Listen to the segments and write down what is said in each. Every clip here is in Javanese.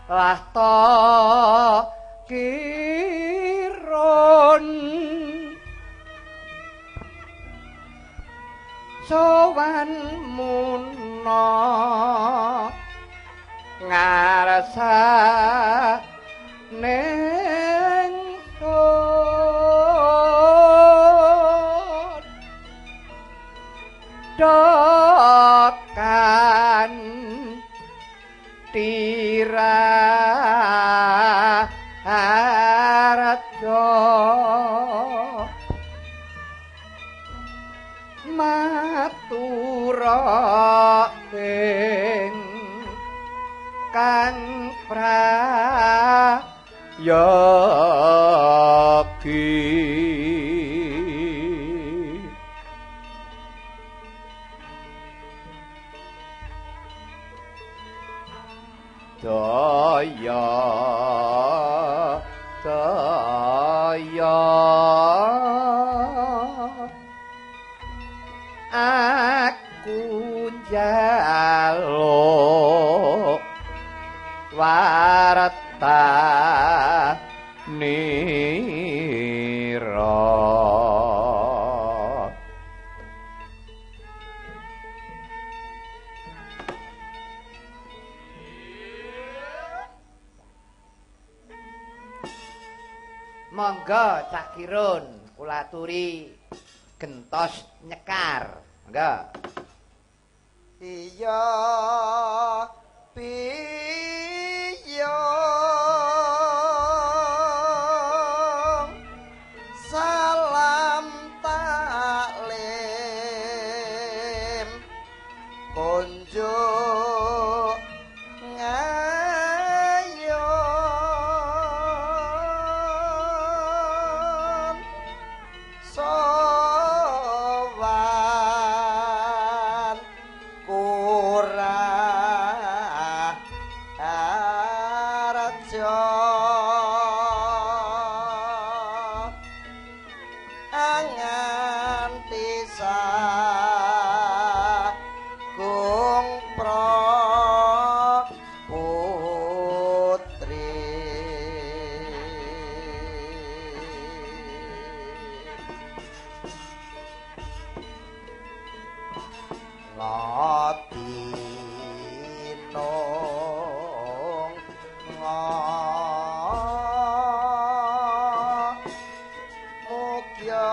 Lah to kirun sowan muna ngarsa ning dokan tira harjo matura ing kang prayogi. Daya daya aku njaluk warta nira. Monggo Cak Kirun kula aturi gentos nyekar. Monggo. Iya piyo salam taklim konjuk ngayon sowan kura harjo anganti sagung putri. Ngodinong mugya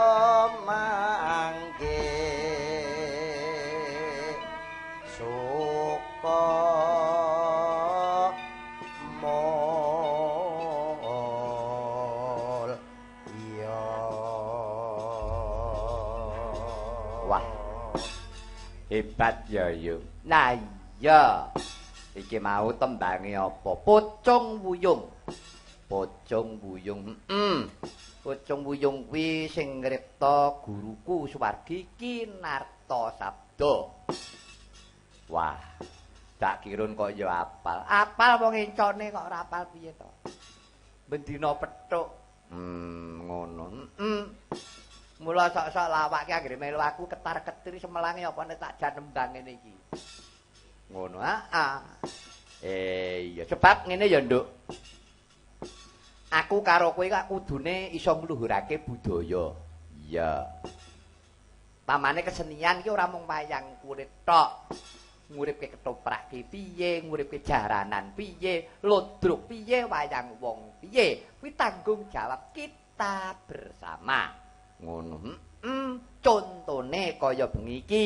mangke suka mulya. Wah, hebat ya yo. Nah iya, iki mau tembange apa? Pocong Wuyung. Pocong Wuyung. Pocong Wuyung kuwi sing ngripta guruku Suwargi Ki Narto Sabdo. Wah, Cak Kirun kok ya apal. Apal wong encone kok ora apal piye to? Bendina pethuk. Ngono. Mula sok-sok lawak ki anggere melu aku ketar-ketir semelange apa nek tak jan nembang ngene iki. Ngono aa. Iya sebab ngene ya, Nduk. Aku karo kowe kok kudune iso ngluhurake budaya. Iya. Pamane kesenian ki ora mung wayang kulit tok. Nguripke ketoprak ki piye, nguripke jaranan piye, ludruk piye, wayang wong piye. Kuwi tanggung jawab kita bersama. Ngono. Contone kaya bengi iki.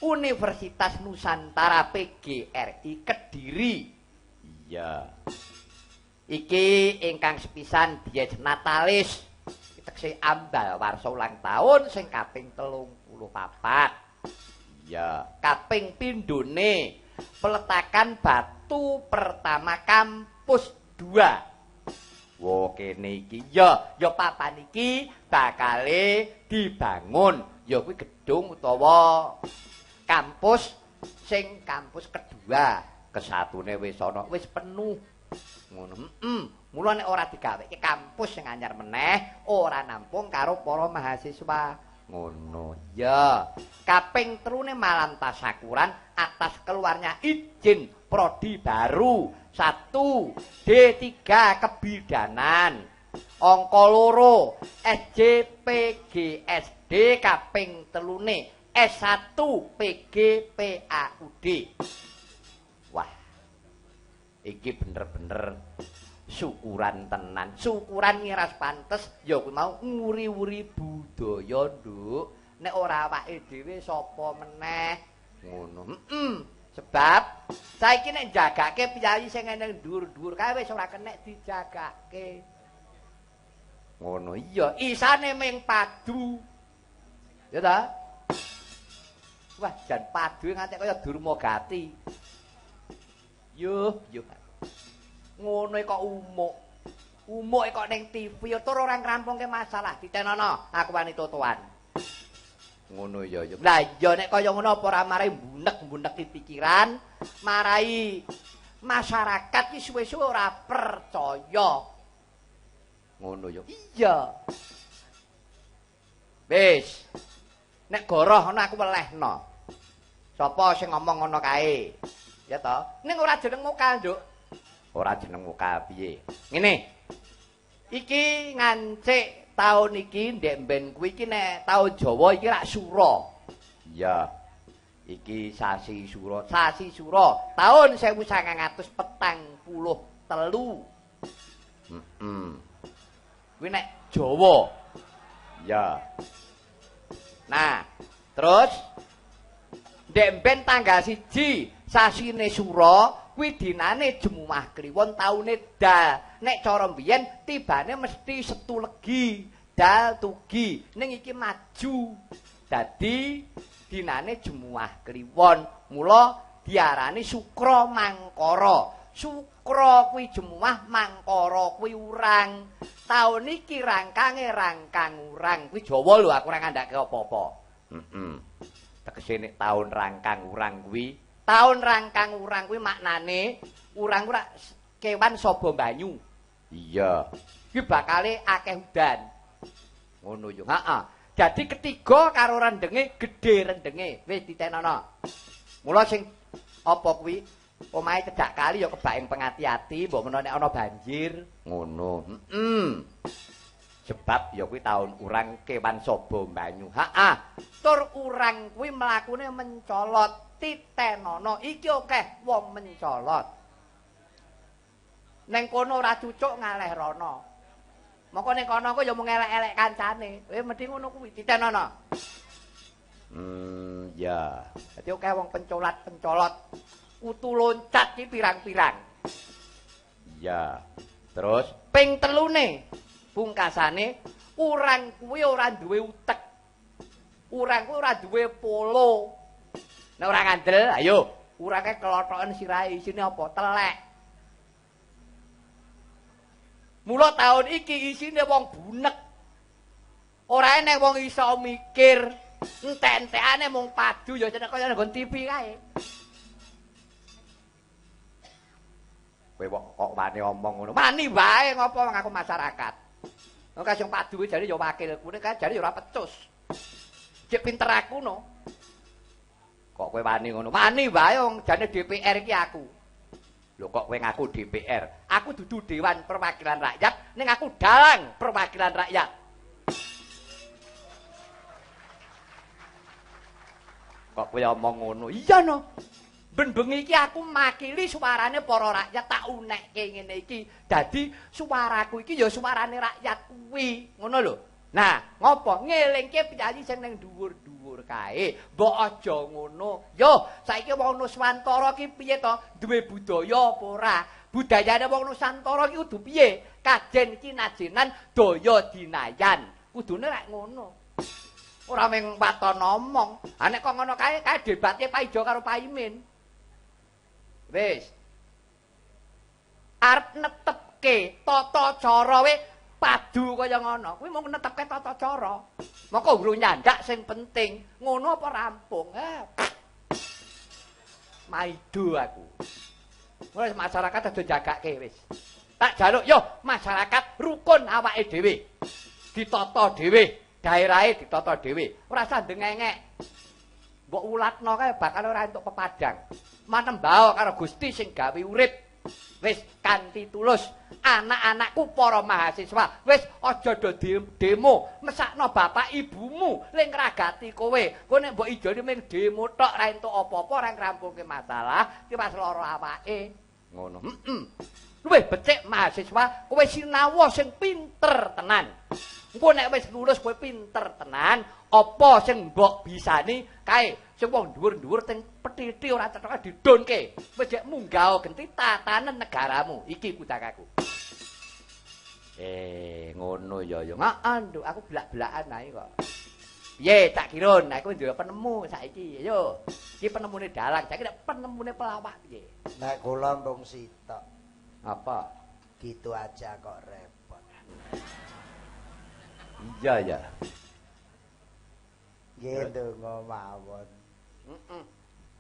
Universitas Nusantara PGRI Kediri. Iya. Iki ingkang sepisan Dies Natalis. Tegese ambal warsa ulang tahun sing kaping 34. Iya, kaping pindhone peletakan batu pertama kampus 2. Wo kene iki ya, ya papan iki bakale dibangun ya kuwi gedung utawa kampus sing kampus kedua. Kesatune wis ana, wis penuh. Ngono. Mula nek ora digaweke kampus sing anyar meneh ora nampung karo para mahasiswa. Ngono. Ya, kaping telune malam tasakuran atas keluarnya izin prodi baru 1 D3 kebidanan. Angka 2 SJPGSD kaping 3 S1 PGPAUD. Wah. Iki bener-bener syukuran tenan. Syukuran ngiras pantes ya kuwi mau nguri-uri budaya, Nduk. Nek ora awake dhewe sapa meneh? Ngono. Sebab saiki nek njagake piyayi sing ning dhuwur-dhuwur kae wis ora kenek dijagake. Ngono iya, isane ming padu. Ya ta? Wah, jan padu nganti kaya Durmagati. Yuh, yuh. Ngono kok umuk. Umuk kok ning TV tur ora ngrampungke masalah. Ditenono, aku wani totoan. Ngono ya ya. Lah iya nek kaya ngono apa ora marai mbunek-mbuneki pikiran, marai masyarakat iki suwe-suwe ora percaya. Ngono ya. Iya. Wis. Nek goroh ngono aku welehno. Sapa sing ngomong ngono kae? Ya to. Ning ora jeneng mokal, Nduk. Ora jeneng mokal piye? Ngene. Iki ngancik taun iki ndek mben kuwi iki nek taun Jawa iki rak Sura. Iya. Iki sasi Sura. Sasi Sura taun 1943. Kuwi nek Jawa. Iya. Nah, terus ndek mben tanggal 1 sasine Sura kuwi dinane Jemuah Kliwon taune dal. Nek cara mbiyen tibane mesti setu legi, dal tugi. Ning iki maju. Dadi dinane Jemuah Kliwon. Mula diarani Sukra Mangkara. Sukra kuwi Jemuah, Mangkara kuwi urang. Taun iki rangkange rangkang urang. Kuwi Jawa lho, aku ora ngandhake apa-apa. Tegese nek taun rangkang urang kuwi, taun rangkang urang kuwi maknane urang ora kewan saba banyu. Iya. Kuwi bakale akeh udan. Ngono yo. Heeh. Dadi ketiga karo rendenge gedhe rendenge. Wis ditenono. Mula sing apa kuwi omahe cedhak kali ya kebaeng pengati-ati mbok menawa nek ana banjir. Ngono. Sebab ya kuwi taun urang kewan saba banyu. Heeh. Tur urang kuwi mlakune mencolot. Titenono iki akeh wong mencolot. Neng kono ora cucuk ngaleh rono. Moko ning kono ku ya mung elek-elek kancane. Kowe mesti ngono kuwi titenono. Ya. Dadi akeh wong pencolat-pencolot. Kutu loncat iki pirang-pirang. Iya. Terus ping 3 pungkasane urang kuwi ora duwe utek. Urang kuwi ora duwe polo. Nek ora ngandel, ayo urange klothoken sirahe isine apa? Telek. Mula taun iki isine wong bunek. Ora enek wong iso mikir. Entek-entekane mung padu ya jeneng kaya nggon TV kae. Kowe kok wani omong ngono. Wani wae ngopo wong aku masyarakat. Wong kasing padu jane ya wakilku nek jane ya ora pecus. Cek pinter aku no. Kok kowe wani ngono? Wani wae wong jane DPR iki aku. Lho kok kowe ngaku DPR? Aku dudu Dewan Perwakilan Rakyat, ning aku dalang perwakilan rakyat. Kok kowe omong ngono? Iya no. Ben bengi iki aku makili suarane para rakyat tak unekke ngene iki. Dadi suaraku iki ya suarane rakyat kuwi. Ngono lho. Nah, ngopo ngelingke piyayi sing ning dhuwur-dhuwur kae. Mbok aja ngono. Yo, saiki wong Nuswantara ki piye to? Duwe budaya apa ora? Budayane wong Nusantara ki kudu piye? Kajen kinajenan daya dinayan. Kudune rek ngono. Ora mung waton omong. Ha nek kok ngono kae, kae debate Pak Ijo karo Pak Imin. Wis. Arep netepke tata cara we padu kaya ngono. Kuwi mung netepke tata cara. Moko urung nyandak sing penting. Ngono apa rampung? Maido aku. Wis masyarakat aja jagake wis. Tak jaluk yo masyarakat rukun awake dhewe. Ditata dhewe, daerahe ditata dhewe. Ora usah ndengengek. Mbok ulatno kae bakal ora entuk pepadang. Manembao karo Gusti sing gawe urip. Wis kanthi tulus anak-anakku para mahasiswa, wis aja do demo, mesakno bapak ibumu le ngragati kowe. Kowe nek mbok ijoli ming demo tok ra entuk apa-apa, ora ngrampungke masalah, tiwas lara awake. Ngono. Heeh. Luwih becik mahasiswa, kowe sinawa sing pinter tenan. Engko nek wis lulus kowe pinter tenan, apa sing mbok bisani kae sing wong dhuwur-dhuwur teng petiti ora cetha didonke. Wis jek munggah genti tatanen negaramu. Iki putakaku. Ngono ya ya. Heeh, nduk, aku blak-blakan ae kok. Piye Cak Kirun, aku duwe penemu saiki. Ayo. Iki penemune dalang, saiki nek penemune pelawak piye? Nek kula mbung sitok. Apa? Gitu aja kok repot. Iya ya. Nggih ndonga mawon. Heeh.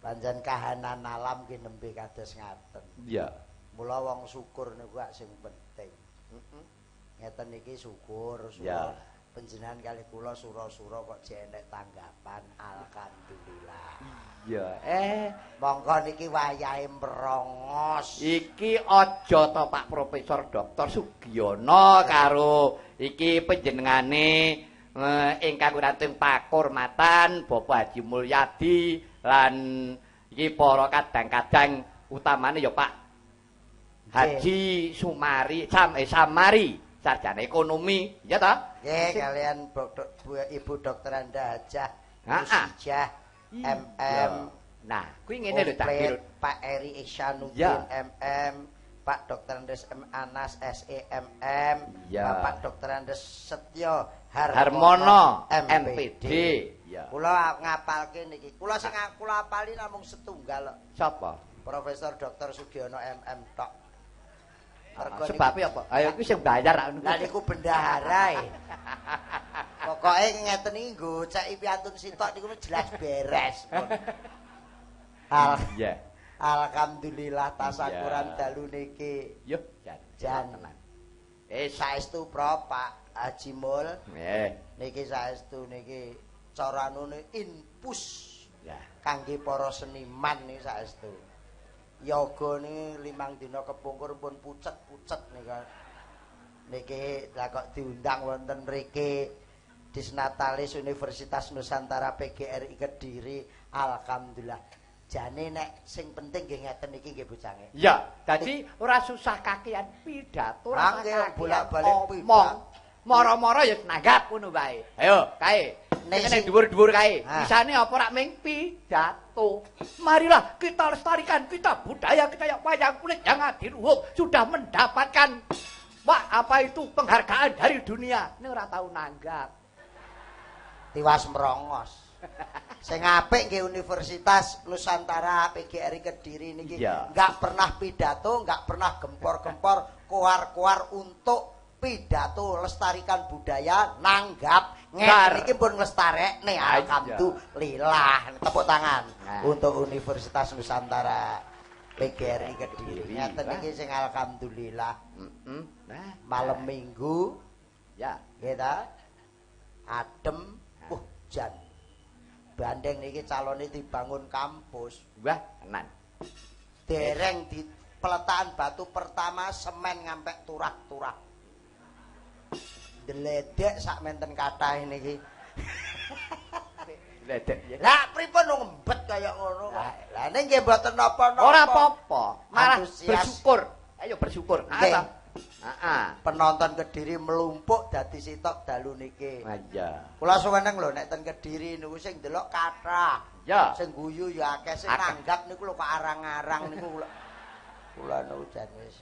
Pancen kahanan alam ki nembe kados ngaten. Iya. Mula wong syukur niku gak sing penting. Heeh. Ngeten iki syukur, syukur. Ya. Panjenengan kali kula sura-sura kok jek enek tanggapan, alhamdulillah. Iya, Monggo niki wayahe merongos. Iki aja to Pak Profesor Dr. Sugiono karo iki panjenengane ingkang wirantung pakurmatan Bapak Haji Mulyadi lan iki para kadang-kadang utamane ya Pak Haji Sumari Samari sarjana ekonomi, ya ta? Nggih, kalian Ibu Dr. Anda Hajah Musijah MM. Nah, kuwi ngene lho Cak Kirun. Pak Eri Ihsanuddin MM, Pak Dr. Andes M Anas SEMM, Bapak Dr. Andes Setyo Harmono MPD. Ya. Kula ngapalke niki. Kula sing kula apali namung setunggal kok. Sapa? Profesor Dr. Sugiono MM tok. Sebabe apa? Ayo iku sing bayar rak ngono. Lah niku bendahara e. Pokoke ngeten iki nggo ceki piantun sitok niku jelas beres. Iya. Alhamdulillah tasakuran dalu niki. Yo jan. Jan tenan. Saestu Prof Pak Haji Mul. Nggih. Niki saestu niki cara anune infus. Ya. Kangge para seniman niki saestu. Yoga niki 5 dina kepungkur pun pucet-pucet nika. Niki lah kok diundang wonten mriki Disnatalis Universitas Nusantara PGRI Kediri. Alhamdulillah. Jane nek sing penting nggih ngeten iki nggih bocange. Ya, dadi ora susah kakean pidato, ora kakean bolak-balik pidato. Moro-moro ya nanggap ngono wae. Ayo, kae. Nek dhuwur-dhuwur kae. Bisane apa rak ming pidato. Marilah kita lestarikan kita budaya kita yang wayang kulit yang adiluhung sudah mendapatkan wah apa itu penghargaan dari dunia. Ini ora tau nanggap. Tiwas merongos. Sing apik nggih Universitas Nusantara PGRI Kediri niki enggak pernah pidato, enggak pernah gempor-gempor, koar-koar untuk pidato lestarikan budaya nanggap. Ngeten iki pun nglestarekne alhamdulillah. Tepuk tangan untuk Universitas Nusantara PGRI Kediri. Ngeten iki sing alhamdulillah. Nah, malam Minggu ya, nggih ta? Adem, hujan. Bandeng niki calone dibangun kampus. Wah, tenan. Dereng di peletakan batu pertama semen ngampek turah-turah. Deledek sak menten kathah niki. Ledek ya. Lah pripun ngembet kaya ngono kok. Lah ning nggih mboten napa-napa. Ora apa-apa, malah bersyukur. Ayo bersyukur. Heeh. Penonton Kediri melumpuk dadi sitok dalu niki. Iya. Kula suweneng lho nek ten Kediri niku sing ndelok kathah. Iya. Sing guyu ya akeh, sing nanggap niku lho kok arang-arang niku kula. Kula niku jan wis.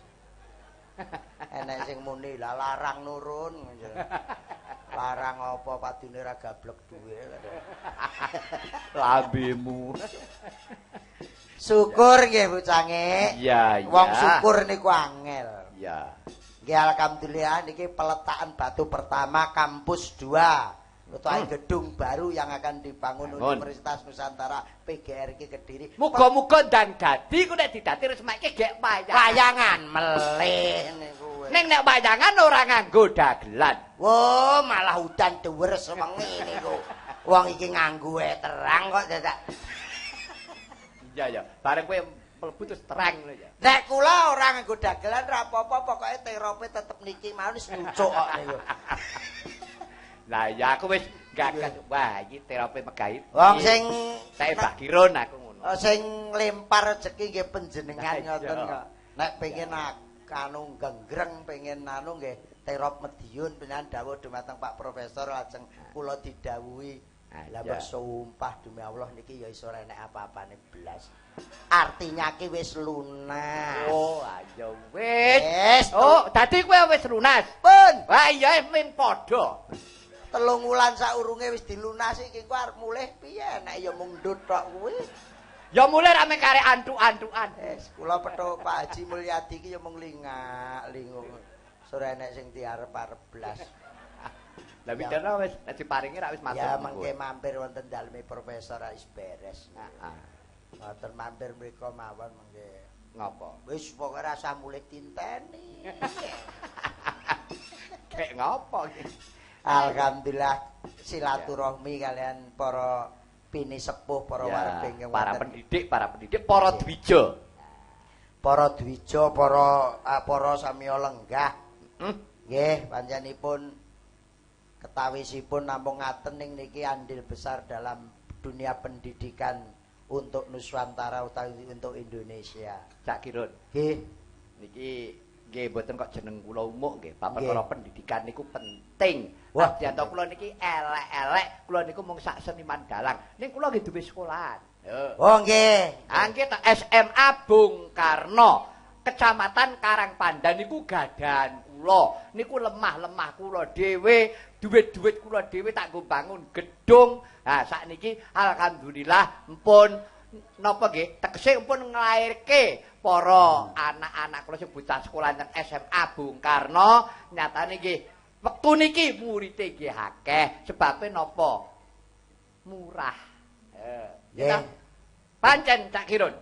Enek sing muni lah larang nurun. Larang apa padune ra gablek duwe. Lambemu. Syukur nggih bocange. Iya, iya. Wong syukur niku angel. Iya. Nggih alhamdulillah niki peletakan batu pertama kampus 2 utawa gedung baru yang akan dibangun Universitas Nusantara PGRI Kediri. Muga-muga ndang dadi ku nek didadi resmeke gek wayangan. Wayangan melih niku. Ning nek wayangan ora nganggo dagelan. Wo, malah udan dhuwur sewengi niku. Wong iki nganggo terang kok dadak. Iya ya, bareng kowe Mlebu terus terang ngono ya. Nek kula ora nganggo dagelan ra apa-apa, pokoke terope tetep niki mau wis ngucuk kok niku. Lah ya aku wis gagas. Wah, iki terope megah. Wong sing tak Bakirun aku ngono. Sing lempar rejeki nggih panjenengan ngoten kok. Nek pengen anu genggreng, pengen anu nggih terop Mediun panjenengan dawuh dumateng Pak Profesor lajeng kula didhawuhi. Lah mbok sumpah demi Allah niki ya iso ora enek apa-apane blas. Artinya ki wis lunas. Oh, ayo wis. Oh, dadi kowe wis lunas. Pun. Wah iya ming padha. 3 wulan saurunge wis dilunasi iki ku arep mulih piye nek ya mung ndut tok kuwi. Ya mulih ra mung karek antuk-antukan. Wis kula petuk Pak Haji Mulyadi iki ya mung lingak-linguk. Sore enek sing diarep-arep blas. Lah widana wis nek diparingi ra wis matur. Ya mengke mampir wonten daleme profesor wis beres. Heeh. Wonten mampir mriku mawon mengke. Ngopo? Wis pokoke rasa mulih tinteni. Kek ngopo iki? Alhamdulillah silaturahmi kalian para pinisepuh, para warga ingkang para pendidik, para dwija. Para dwija, para samiya lenggah. Nggih, panjenenganipun ketawisipun namung ngaten ning niki andil besar dalam dunia pendidikan untuk Nuswantara utawi untuk Indonesia. Cak Kirun. Nggih. Niki nggih mboten kok jeneng kula umuk nggih. Bab perkara pendidikan niku penting. Wah, janto kula niki elek-elek, kula niku mung sak seniman dalang. Ning kula nggih duwe sekolahan. Oh nggih. Ah nggih ta SMA Bung Karno, Kecamatan Karangpandan niku gadahan kula. Niku lemah-lemah kula dhewe, duit-duit kula dhewe tak nggo bangun gedung. Nah sakniki alhamdulillah empun napa nggih tegese empun nglairke para anak-anak kula sing bocah sekolah nang SMA Bung Karno. Nyatane nggih wektu niki murite nggih akeh sebabe napa murah. Nggih. Pancen Cak Kirun,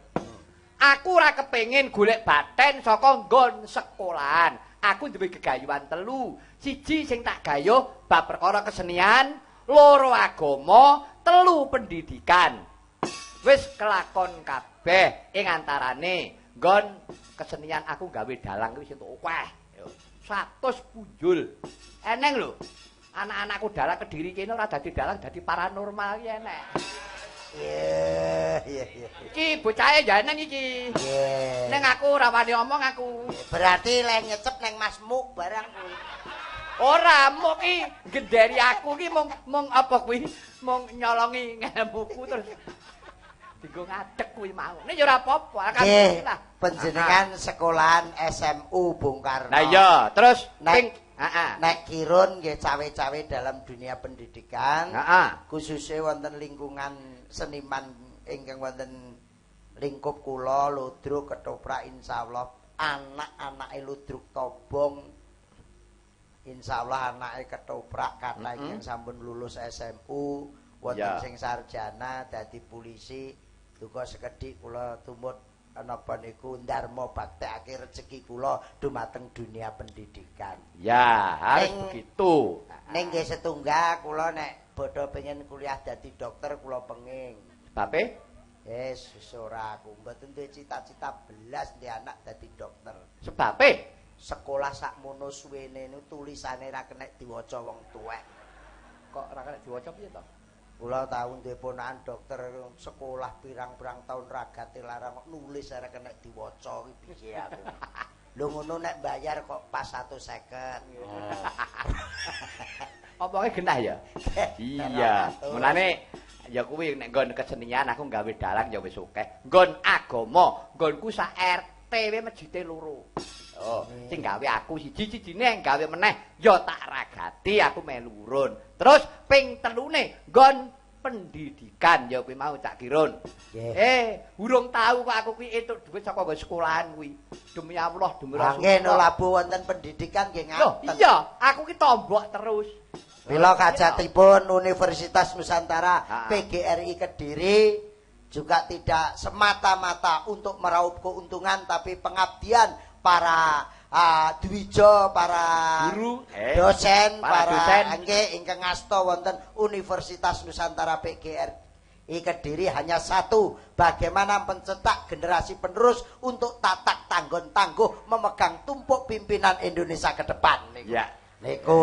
aku ora kepengin golek baten saka nggon sekolahan. Aku duwe gegayuhan 3. Siji sing tak gayuh bab perkara kesenian, 2 agama, 3 pendidikan. Wis kelakon kabeh ing antarane nggon kesenian aku gawe dalang kuwi sing akeh. 100 punjul. Eneng lho. Anak-anakku dalang Kediri kene ora dadi dalang, dadi paranormal ki enek. Iya, iya, iya. Iki bocahe ya eneng iki. Nggih. Ning aku ora wani omong aku. Berarti leh nyecep neng Mas Muk barang kuwi. Ora, Muk ki genderi aku ki mung apa kuwi? Mung nyolongi ngelmuku terus dienggo ngadeg kuwi mau. Nek ya ora apa-apa, alhamdulillah. Panjenengan sekolahan SMU Bung Karno. Lah iya, terus nek heeh. Nek Kirun nggih cawe-cawe dalam dunia pendidikan. Heeh. Khususnya wonten lingkungan seniman ingkang wonten lingkup kula Ludruk Ketoprak insyaallah anak-anake Ludruk Tobong insyaallah anake Ketoprak kathah ingkang sampun lulus SMU wonten sing sarjana dadi polisi duka sekedhik kula tumut napa niku dharma baktekake rejeki kula dumateng dunia pendidikan. Ya, harus begitu. Ning nggih setunggal kula nek bodho pengen kuliah dadi dokter kula penging. Sebabe? Wis ora aku mboten duwe cita-cita belas ndek anak dadi dokter. Sebabe? Sekolah sakmono suwene niku tulisane ra kenek diwaca wong tuwek. Kok ora kenek diwaca piye to? Kula tau duwe ponakan dokter sekolah pirang-pirang tahun ragate larang kok nulis ora kenek diwaca iki piye aku. Lho ngono nek bayar kok pas 150. Omonge genah ya? Iya. Mulane ya kuwi nek nggon kesenian aku gawe dalang ya wis akeh. Nggon agama, nggonku sak RT we masjide 2. Oh, sing gawe aku siji-sijine gawe meneh ya tak ragati aku melu urun. Terus ping 3 nggon pendidikan ya kuwi mau Cak Kirun. Urung tau kok aku kuwi entuk dhuwit saka nggon sekolahan kuwi. Demi Allah, demi Rasulullah. Nggih no labu wonten pendidikan nggih ngaten. Loh, iya, aku ki tombok terus. Mila kajatipun Universitas Nusantara PGRI Kediri juga tidak semata-mata untuk meraup keuntungan tapi pengabdian para dwija, para guru, dosen, para nggih ingkang ngasta wonten Universitas Nusantara PGRI I Kediri hanya satu, bagaimana mencetak generasi penerus untuk tatak tanggon tangguh memegang tumpuk pimpinan Indonesia ke depan niku. Ya. Niku.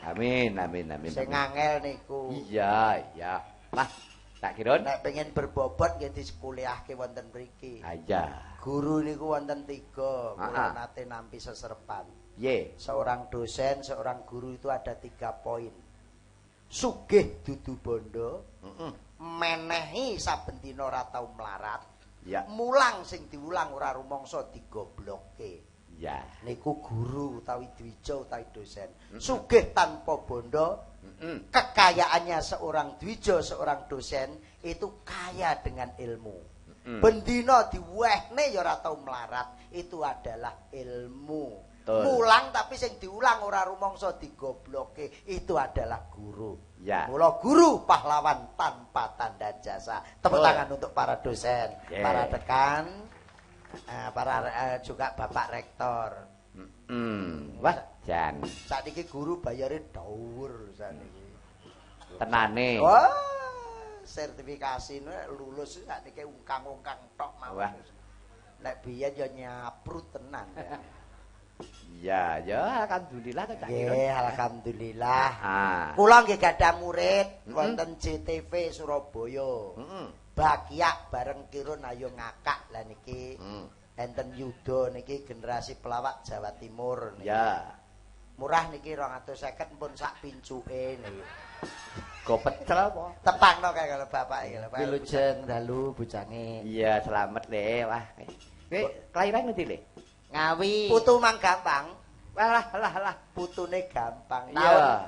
Amin amin amin. Sing angel niku. Iya, iya. Lah, tak kira nek pengen berbobot nggih disekuliahke wonten mriki. Ah, iya. Guru niku wonten 3, kula nate nampi seserpan. Piye? Seorang dosen, seorang guru itu ada 3 poin. Sugih dudu bondo, menehi saben dina ora tau melarat, ya. Mulang sing diulang ora rumangsa digoblokke. Ya. Niku guru utawi dwija utawi dosen. Sugih tanpa bondo, kekayaannya seorang dwija, seorang dosen itu kaya dengan ilmu. Bendina diwehne ya ora tau melarat, itu adalah ilmu. Betul. Mulang tapi sing diulang ora rumangsa digobloke, itu adalah guru. Ya. Mula guru pahlawan tanpa tanda jasa. Tepuk tangan untuk para dosen, para dekan, para juga bapak rektor. Wah, jan. Sakniki guru bayare dhuwur sakniki. Tenane. Wah, sertifikasi lulus sakniki ungkang-ungkang tok mawon. Nek biyen ya nyaprut tenan. Ya. Ya, ya alhamdulillah to Cak Kirun. Nggih, alhamdulillah. Kula nggih gadah murid wonten JTV Surabaya. Bakiak bareng Kirun ayo ngakak lah niki. Enten Yuda niki generasi pelawak Jawa Timur niki. Ya. Murah niki 250 pun sak pincuke niki. Go pecel apa? Tepangno kae kalau bapak iki lho. Wilujeng dalu bujange. Iya, selamat le. Wah. Kowe kelahiran ngendi le? Ngawi. Putu mang gampang. Walah lah lah, putune gampang.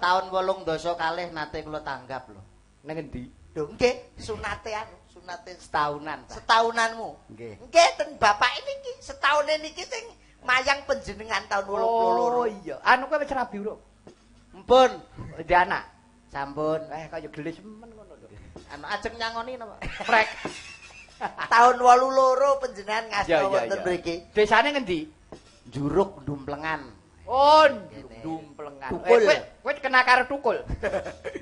Tahun 82 nate kula tanggap lho. Nang endi? Lho nggih, sunate anu, sunate setahunan. Setahunanmu. Nggih. Nggih ten bapak niki setaune niki sing mayang panjenengan tahun 82. Oh iya. Anu kowe wis rabi urung? Mpun. Di anak. Sampun. Kaya gelis men ngono lho. Anu ajeng nyangoni napa? Prek. Tahun 82 panjenengan ngasta wonten mriki. Desane ngendi? Juruk Dumplengan. Oh, Dumplengan. Kowe kena karo tukul.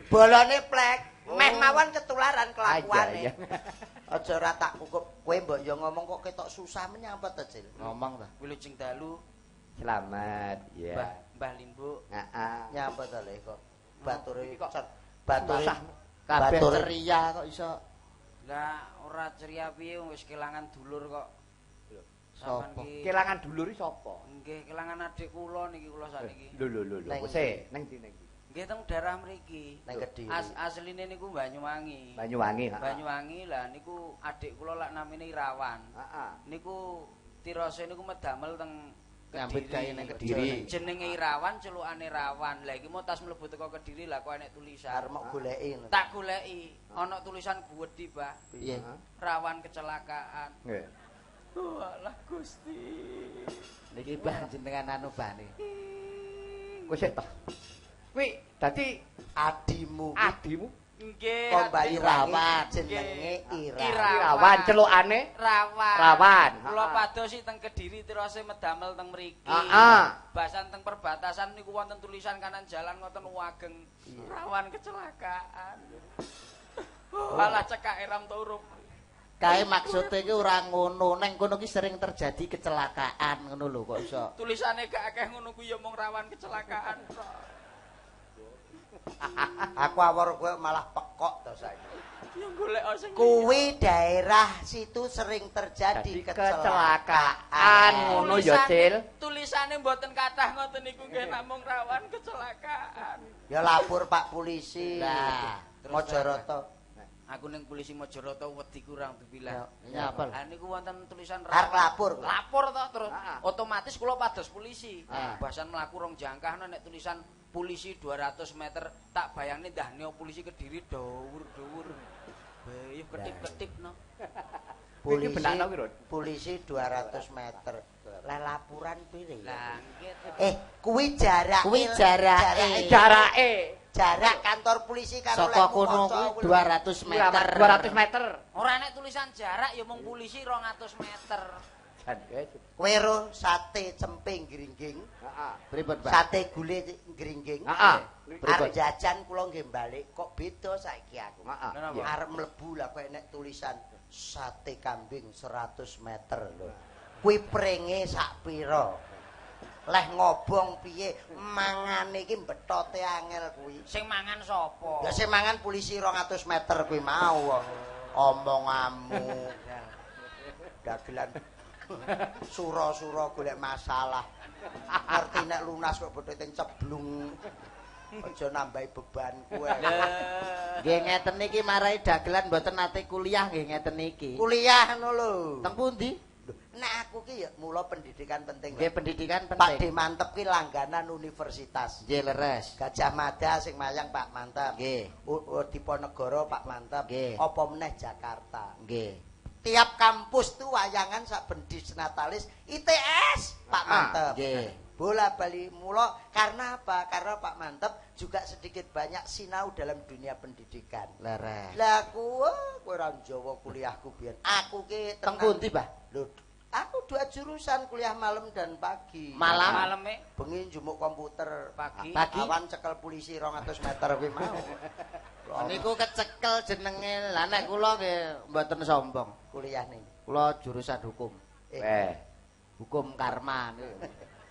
Bolone plek, meh mawon ketularan kelakuane. Aja ora tak kukup. Kowe mbok yo ngomong kok ketok susah menyapa to, Cil? Ngomong ta. Wilujeng dalu. Selamat, ya. Mbah Limbuk. Heeh. Nyapa to le kok? Bature bature kabeh ceria kok iso. Lah ora ceria piye wis kelangan dulur kok. Sapa? Kelangan dulur iki sapa? Nggih, kelangan adik kula niki kula sakniki. Lho lho lho lho. Sik, nang ndi nang ndi? Nggih teng daerah mriki. Nang Kediri. Asline niku Banyuwangi. Banyuwangi, heeh. Banyuwangi lah niku adik kula lak namine Irawan. Heeh. Niku tirose niku medamel teng Nyambut gawe nang Kediri. Jenenge Irawan, celukane Rawan. Lah iki mau tas mlebu teko Kediri lah kok enek tulisan. Arep mok goleki. Tak goleki. Ana tulisan guwedhi, Pak. Piye? Rawan kecelakaan. Nggih. Walah Gusti. Niki Mbah jenengan anu bane. Kowe sik toh. Kuwi dadi adimu. Adimu? Nggih. Kok Mbak Irawan jenenge Irawan. Irawan celukane Rawan. Rawan. Kula pados teng Kediri tirose medamel teng mriki. Heeh. Basan teng perbatasan niku wonten tulisan kanan jalan ngoten wageng. Rawan kecelakaan. Walah cekake ram turup. Kae maksude iki ora ngono, neng kono ki sering terjadi kecelakaan ngono lho kok iso. Tulisane gak akeh ngono kuwi ya mung rawan kecelakaan tok. Aku awor kowe malah pekok to saiki. Ya golek sing kuwi daerah situ sering terjadi kecelakaan ngono ya, Cil. Tulisane mboten kathah ngoten niku nggih namung rawan kecelakaan. Ya lapor Pak polisi. Lah, Mojoroto. Aku ning polisi Mojoroto wedi kurang dipilah. Nyapa lho? Lah niku wonten tulisan arep lapor. Lapor to terus otomatis kula pados polisi. Bahasan mlaku rong jangkah nek tulisan polisi 200 meter tak bayangne ndahne polisi Kediri dhuwur-dhuwur. Bayuh ketip-ketip no. Polisi polisi 200 meter. Lah laporan pire? Lah nggih. Kuwi jarak. Kuwi jarake. Jarake. Jarak kantor polisi karo saka kono kuwi 200 meter. 200 meter. Ora nek tulisan jarak ya mung polisi 200 meter. Jan guys. Kowe ro sate cempe gringging. Heeh. Pripun, Pak? Sate gule gringging. Heeh. Arep jajan kula nggih balik kok beda saiki aku. Heeh. Arep mlebu lah kok enek tulisan sate kambing 100 meter lho. Kuwi pringe sak pira? Leh ngobong piye? Mangane iki bethote angel kuwi. Sing mangan sapa? Ya sing mangan polisi 200 meter kuwi mau omonganmu. Dagelan sura-sura golek masalah. Ngerti nek lunas kok bethote ceblung. Aja nambahi beban kowe. Nggih ngeten niki marai dagelan mboten nate kuliah nggih ngeten niki. Kuliah ngono lho. Teng pundi? Nek aku ki ya mula pendidikan penting. Nggih pendidikan penting. Pak De Mantep ki langganan universitas. Nggih leres. Gajah Mada sing mayang Pak Mantep. Nggih. Diponegoro Pak Mantep. Nggih. Apa meneh Jakarta. Nggih. Tiap kampus tuh wayangan saben disnatalis ITS Pak Mantep. Nggih. Bola bali mula karena apa? Karena Pak Mantep juga sedikit banyak sinau dalam dunia pendidikan. Leres. Lah kowe ora Jawa kuliahku biyen. Aku ki teng pundi, Pak? Lho, aku dua jurusan kuliah malam dan pagi. Malam maleme bengi njumuk komputer, pagi. Awan cekel polisi 200 meter kuwi mau. Niku kecekel jenenge. Lah nek kula nggih mboten sombong. Kuliah ning. Kula jurusan hukum. Hukum karma niku.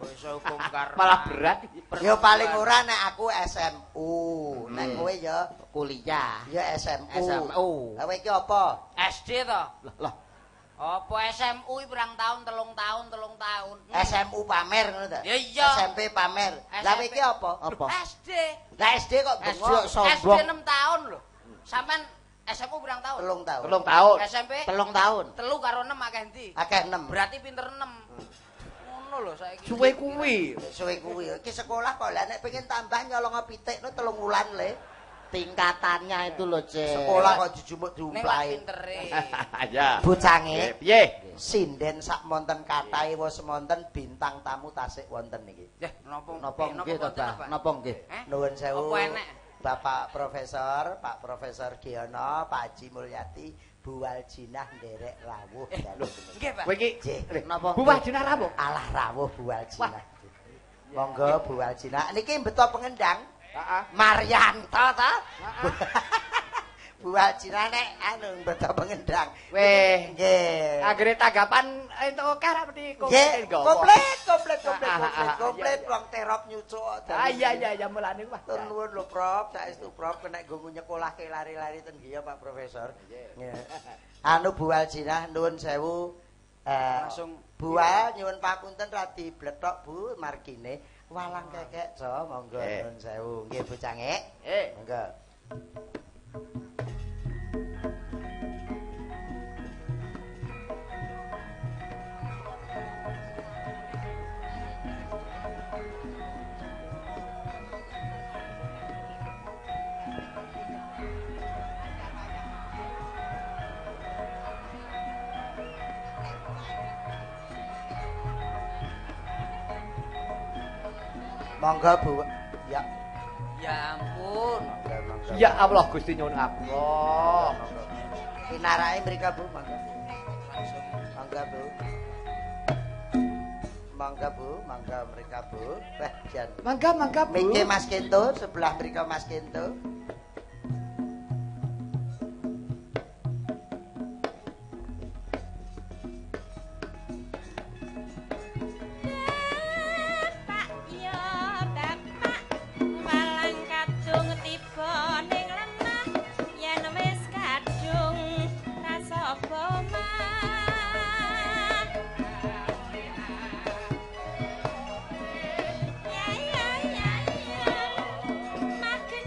Iso hukum karma. Malah berat. Ya paling ora nek aku SMU. Nek kowe ya kuliah. Ya SMU. SMU. Lah kowe iki apa? SD to? Lah, lah. Apa SMU iki pirang tahun, 3 tahun, 3 tahun. SMU pamer ngono ta? Ya iya. SMP pamer. Lah kowe iki apa? Apa? SD. Lah SD kok bengok. SD 6 tahun lho. Sampean SMU pirang tahun? 3 tahun. 3 tahun. SMP 3 tahun. 3 karo 6 akeh endi? Akeh 6. Berarti pinter 6. Ngono lho saiki. Suwe kuwi. Suwe kuwi. Iki sekolah kok lah nek pengen tambah nyolong pitik no 3 wulan le. Tingkatannya itu lho, Cek. Sekolah kok dijumuk Ning diumplahi. pintere. Ya. Bocange piye? Sinden sak monten kathahe wis monten bintang tamu tasik wonten niki. Yah, napa napa nggih to, Bah? Napa nggih? Nuwun sewu. Apa enek? Bapak Profesor, Pak Profesor Giono, Pak Haji Mulyati, Bu Waljinah nderek rawuh. Nggih, Pak. Kowe iki napa? Bu Waljinah rawuh? Alah rawuh Bu Waljinah. Monggo Bu Waljinah. Niki beto pengendang. Heeh. Maryanto ta? Bu Waljinah nek anu beto pengendang. Weh, nggih. Anggere tanggapan entuk akeh ra mesti komplit komplit komplit komplit komplit wong terop nyucuk. Ah iya iya iya mulane wah. Tur nuwun lho Prof, saestu Prof kena nggo nyekolahke lari-lari ten nggih ya Pak Profesor. Nggih. Anu Bu Waljinah nuwun sewu. Langsung Bu Wal nyuwun papunten radi blethok Bu margine. Walang kekek co monggo nuwun sewu. Nggih Bu Cangik. Monggo. Monggo Bu. Ya. Ya ampun. Monggo, monggo. Ya Allah Gusti nyuwun ngapura. Pinarake mriko Bu, monggo. Monggo Bu. Monggo Bu, monggo mriko Bu. Wah, jan. Mangga mangga Bu. Miki Mas Kento, sebelah mriko Mas Kento. Ya ya ya ya. Makin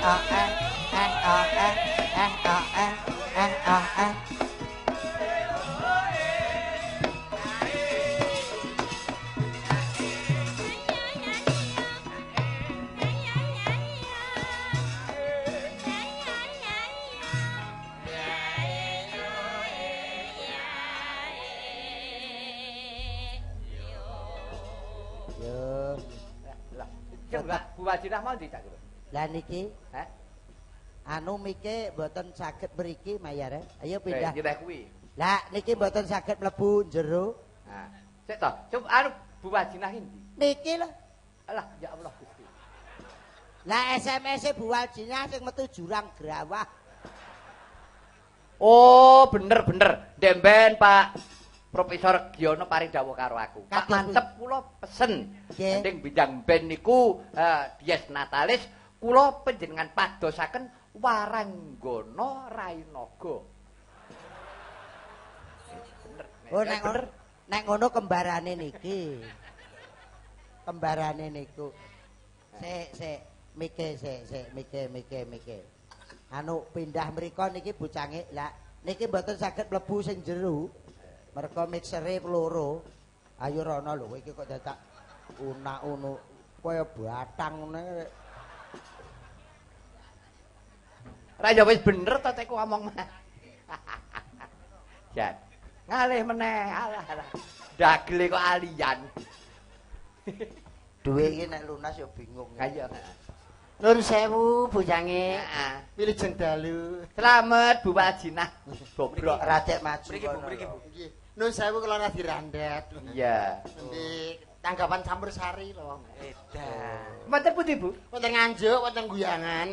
A E E A E E A E E A E. Bu Wajinah mau ndi tak? Lah niki, heh. Anu mike mboten saged mriki mayare. Ayo pindah. Pindah kuwi. Lah niki mboten saged mlebu jero. Nah, sik to. Coba anu Bu Wajinah ndi? Niki lho. Alah, ya Allah Gusti. Lah SMS-e Bu Wajinah sing metu jurang grawah. Oh, bener-bener. Demben Pak Profesor Giono paring dawuh karo aku. Pak mantep kula pesen. Ning bidang ben niku Dies Natalis kula panjenengan padosaken Waranggana Rainaga. Bener. Oh nek bener nek ngono kembarane niki. Kembarane niku. Sik sik mike sik sik mike mike mike. Anu pindah mriko niki bocange. Lah niki mboten saged mlebu sing jero. Mergo mixere loro. Ayo rono lho kowe iki kok dadak unak-unuk kaya batang ngene. Ra ya wis bener to tekku omong. Jan. Ngalih meneh. Alah alah. Dagele kok alian. Duwe iki nek lunas ya bingung. Kaya. Nun sewu bojange. Heeh. Wilujeng dalu. Slamet Bu Wajinah. Goblok. Radek maju. Mriki Bu, mriki Bu. Nggih. Nun sewu kula radi randet. Iya. Endi tanggapan campur sari lho. Edan. Wonten pundi Bu? Wonten Nganjuk, wonten Guyangan.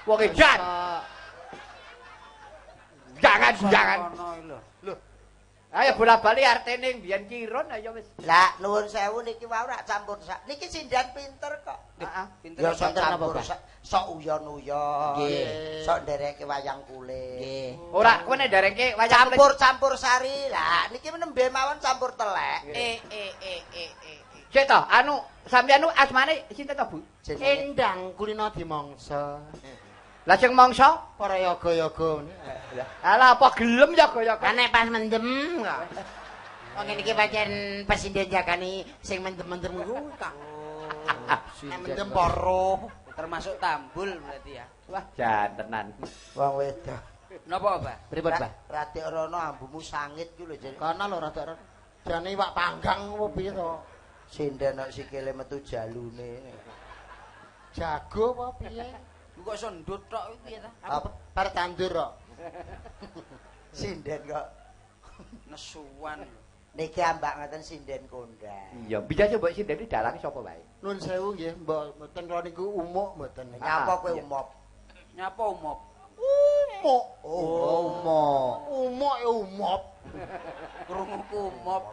Wong edan. Jangan, jangan. Lho. Ayo bola-bali artene mbiyen Kirun ayo wis. Lah nuwun sewu niki wau rak campur sak. Niki sindan pinter kok. Heeh. Pinter. Ya sok Pinter napa, campur Pak? sok uyon-uyon. Nggih. Sok ndereke wayang kulit. Nggih. Ora kowe nek ndereke wayang kulit. Campur-campur sari. Lah niki nembe mawon campur telek. E e e e e. Sik to, anu sampeyan nu asmane sinten to, Bu? Jenenge Endang kulino dimangsa. Lah sing mangsa? Para yaga-yaga. Alah apa gelem yaga-yaga? Lah nek pas mendem kok. Wong ngene iki pancen presiden jagani sing mendem-mendem kuwi kok. Nek mendem poro. Termasuk tambul berarti ya. Wah, jan tenan. Wong wedok. Napa, Pak? Pripun, Pak? Radek rono ambumu sangit ku lho jenenge. Kono lho rada rono. Jane iwak panggang apa piye to? Sinden kok sikile metu jalune. Jago apa piye? Kok iso ndut tok iki piye ta? Aku bar tandur kok. Sinden kok Nesuan lho. Niki ambak ngoten sinden kondang. Iya, bisa coba sinden iki dalange sapa wae? Nun sewu nggih, mbok mboten kula niku umuk mboten. Nyapa kowe iya. umop? Nyapa umop? Umuk. Oh, umuk. Umuk ya umop. Krunguku umop.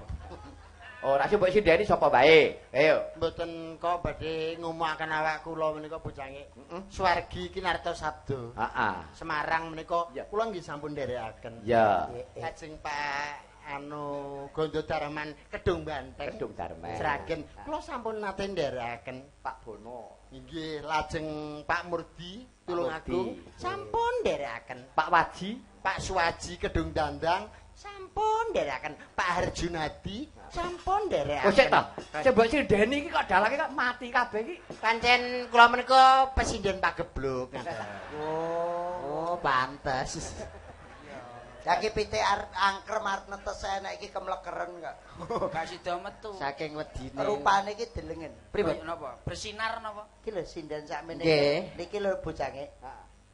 Ora sing mbok sindeni sapa wae? Ayo. Mboten kok badhe ngumukaken awak kula menika bocange. Heeh. Swargi Kinarto Sabdo. Heeh. Semarang menika Iya. kula nggih sampun nderekaken. Iya. Lajeng Pak anu Gondo Darman Kedung Banteng. Kedung Darman. Sragen kula sampun nate nderekaken. Pak Bono. Inggih, lajeng Pak Murdi Tulungagung Murdi. sampun nderekaken. Pak Waji. Pak Suwaji Kedung Dandang sampun nderekaken. Pak Harjunadi sampun nderekaken. Oh sik ta. Sing mbok sindeni iki kok dalange kok mati kabeh iki. Pancen kula menika pesinden pagebluk. Oh. Oh, pantes. Lah iki pitik arep angkrem arep netes enek iki kemlekeren kok. Gak sida metu. Saking wedine. Rupane iki delengen. Pripun? Napa? Bersinar napa? Iki lho sinden sakmene. Nggih. Niki lho bocange.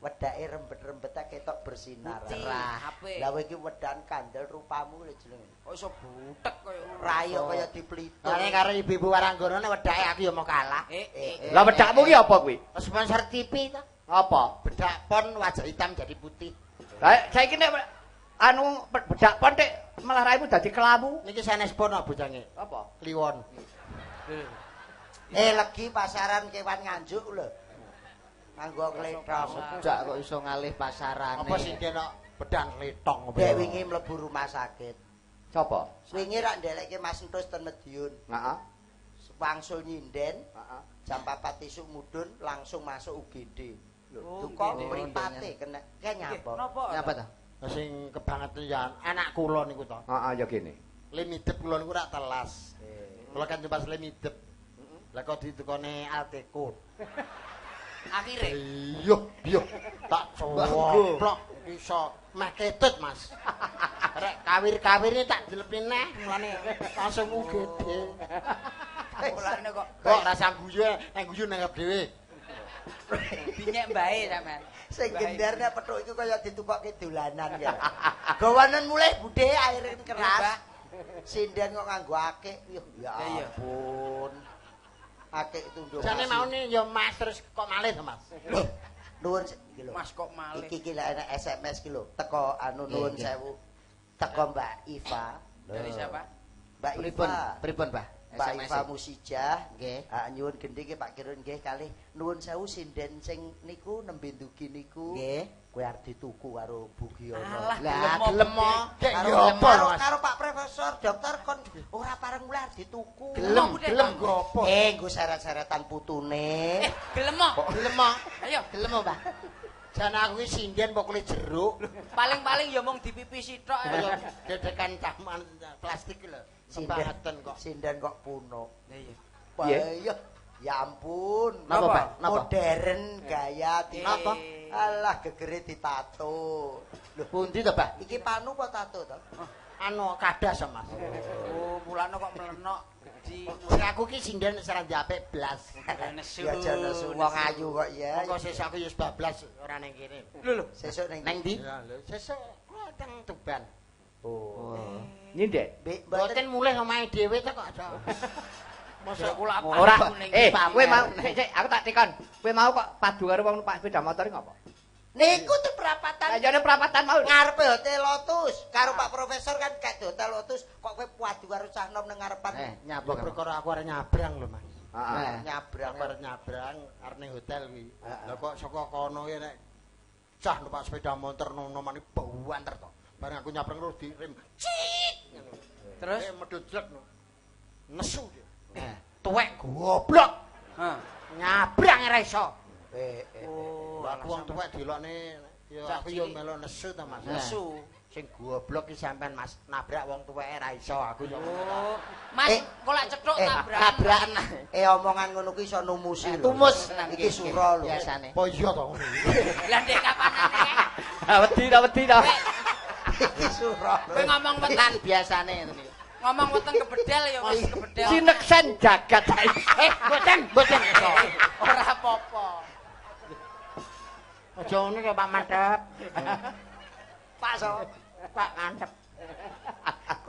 Wedake rembet-rembet ketok bersinar. Putih, apik. Lah kowe iki wedan kandel rupamu lho jenenge. Kok iso butek kaya ngono. Rayo kaya diplitur. Lah nek karo ibu-ibu Waranggana nek wedake aku ya mau kalah. Eh, eh, eh. Lah wedakmu ki apa kuwi? Sponsor TV ta. Apa? Bedak pon wajah hitam jadi putih. Lah saiki nek anu bedak pon tek malah raimu dadi kelamu. Niki sanes pon kok bocange. Apa? Kliwon. Eh legi pasaran kewan Nganjuk lho. Nganggo klethong. Sejak kok iso ngalih pasarane. Apa sing kena bedan letong apa? Dek wingi mlebu rumah sakit. Sapa? Wingi rak ndelekke Mas Entus ten Madiun. Heeh. Wangsul nyinden. Jam 4 isuk mudhun langsung masuk UGD. Lho, kok mripate kena kae nyapa? Nyapa ta? Sing kebangetan ya anak kula niku to. Heeh, ya gini. Limidep kula niku rak telas. Kula kan tumbas limidep. Lah kok ditukone Alteco. Akhire iya, iya. Tak coplok iso meh ketut, Mas. Rek kawir-kawire tak dilepne neh, mulane langsung UGD. Mulane kok kok rasa guyu, nek guyu nanggap dhewe. Binyek mbae sampean. Sing gender nek petuk iku kaya ditukokke dolanan ya. Gawanen mulih budhe air keras. Sinden kok nganggo akik. Ya ampun. Akik tunduk. Jane maune ya Mas terus kok malih to Mas. Lho, nuwun iki lho. Mas kok malih. Iki iki lek enek SMS ki lho, teko anu nuwun sewu. Teko Mbak Iva. Dari siapa? Mbak Iva. Pripun, Mbah? Mbak Iva Musijah. Nggih. Ha nyuwun gendhi ki Pak Kirun nggih kalih nuwun sewu sinden sing niku nembe ndugi niku. Nggih. Kowe arep dituku karo Bu Giyono. Lah gelem karo Pak Profesor Dokter kon ora pareng mulih arep dituku. Gelem, gelem nggo apa? Nggo seret-seretan putune. Gelem kok. Gelem. Ayo, gelem, Mbah. Jan aku iki sinden pokokle jeruk. Paling-paling ya mung dipipisi tok. Dedekan taman plastik lho. Kebangetan kok. Sinden kok puno. Lah iya. Iya. Ya ampun. Napa, Pak? Modern gaya napa? Alah gegere ditato. Lho pundi to, Pak? Iki panu apa tato to? Anu kadas, Mas. Oh, mulane kok melenok gedhi. Sing aku ki sinden wis ora apik blas. Nesu. Ya aja nesu wong ayu kok ya. Monggo sesuk aku ya wis bablas ora ning kene. Lho lho, sesuk ning ndi? Ya lho, sesuk teng Tuban. Oh. Nyinden. Mboten mulih omahe dhewe to kok aja. Mosok kula ora. Kowe mau sik aku tak tekon. Kowe mau kok padu karo wong numpak sepeda motor iki ngopo? Niku tuh perapatan. Lah jane perapatan mau ngarepe Hotel Lotus karo Pak Profesor kan gak di Hotel Lotus kok kowe padu karo cah nom nang ngarepan. Nyapa perkara aku arep nyabrang lho, Mas. Heeh. Nyabrang aku arep nyabrang arep ning hotel kuwi. Lah kok saka kono ki nek cah numpak sepeda motor nom-nomane banter to. Bareng aku nyabrang terus direm. Cit. Terus medhot jlek no. Nesu dia. Tuwek goblok. Heeh. Nyabrang ora iso. Oh, aku wong tuwek dilokne ya aku ya melu nesu ta Mas. Nesu. Sing goblok ki sampean Mas, nabrak wong tuweke ra iso aku ya. Oh. Mas, kok lak cethuk tabrakan. Omongan ngono kuwi iso numusi lho. Tumus iki sura lho. Biasane. Apa iya to ngono. Lah ndek kapanane kae? Wedi ta wedi ta. Iki sura. Kowe ngomong wetan biasane ngono iki. Ngomong weteng kebedel ya wis kebedel. Sineksen jagat. Mboten, mboten iso. Ora apa-apa. Aja ngono ya Pak Mantep. Pak so, Pak Mantep.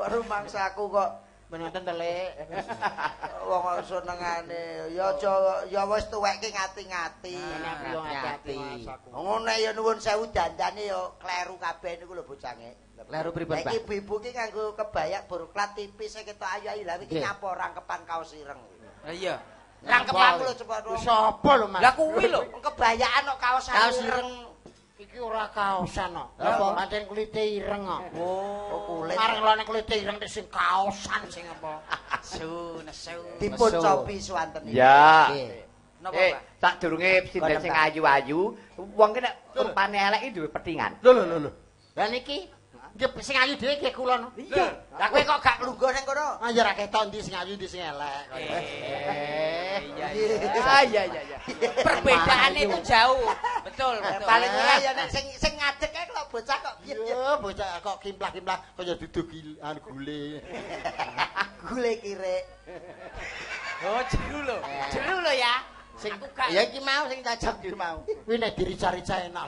Kok rumangsaku kok menoten telik. Wong kok senengane ya aja ya wis tuwek ki ngati-ngati. Ngati. Ngono ya nuwun sewu dandane ya kleru kabeh niku lho bocange. Kleru pripun, Pak? Ibu-ibu ki nganggo kebayak buruklat tipis sing ketok ayu-ayu lha iki nyapa rangkepan kaos ireng. Lah iya. Rangkepan lho cepet. Sapa lho, Mas? Lah kuwi lho, kebayaan kok kaos ireng. Iki ora kaosan kok. Lah pancen kulite ireng kok. Oh, kulit. Areng lone kulite ireng sing kaosan sing apa? Nesu, nesu. Dipun cobi swanten iki. Ya. Napa, Pak? Sadurunge sinden sing ayu-ayu, wong ki nek rupane elek iki duwe petingan. Lho lho lho. Lah niki nggih sing ayu dhewe nggih kula no. Iya. Lah kowe kok gak lungguh ning kono? Ah ya ora ketok ndi sing ayu ndi sing elek. Iya iya iya. Perbedaan itu jauh. Betul, betul. Paling ora ya nek sing sing ngadeg kae kok bocah kok piye ya. Bocah kok kimplah-kimplah kaya dudu anu gule. Gule kirek. Oh, jeru lho. Jeru lho ya. Sing ya iki mau sing cocok iki mau. Kuwi nek dirica-rica enak.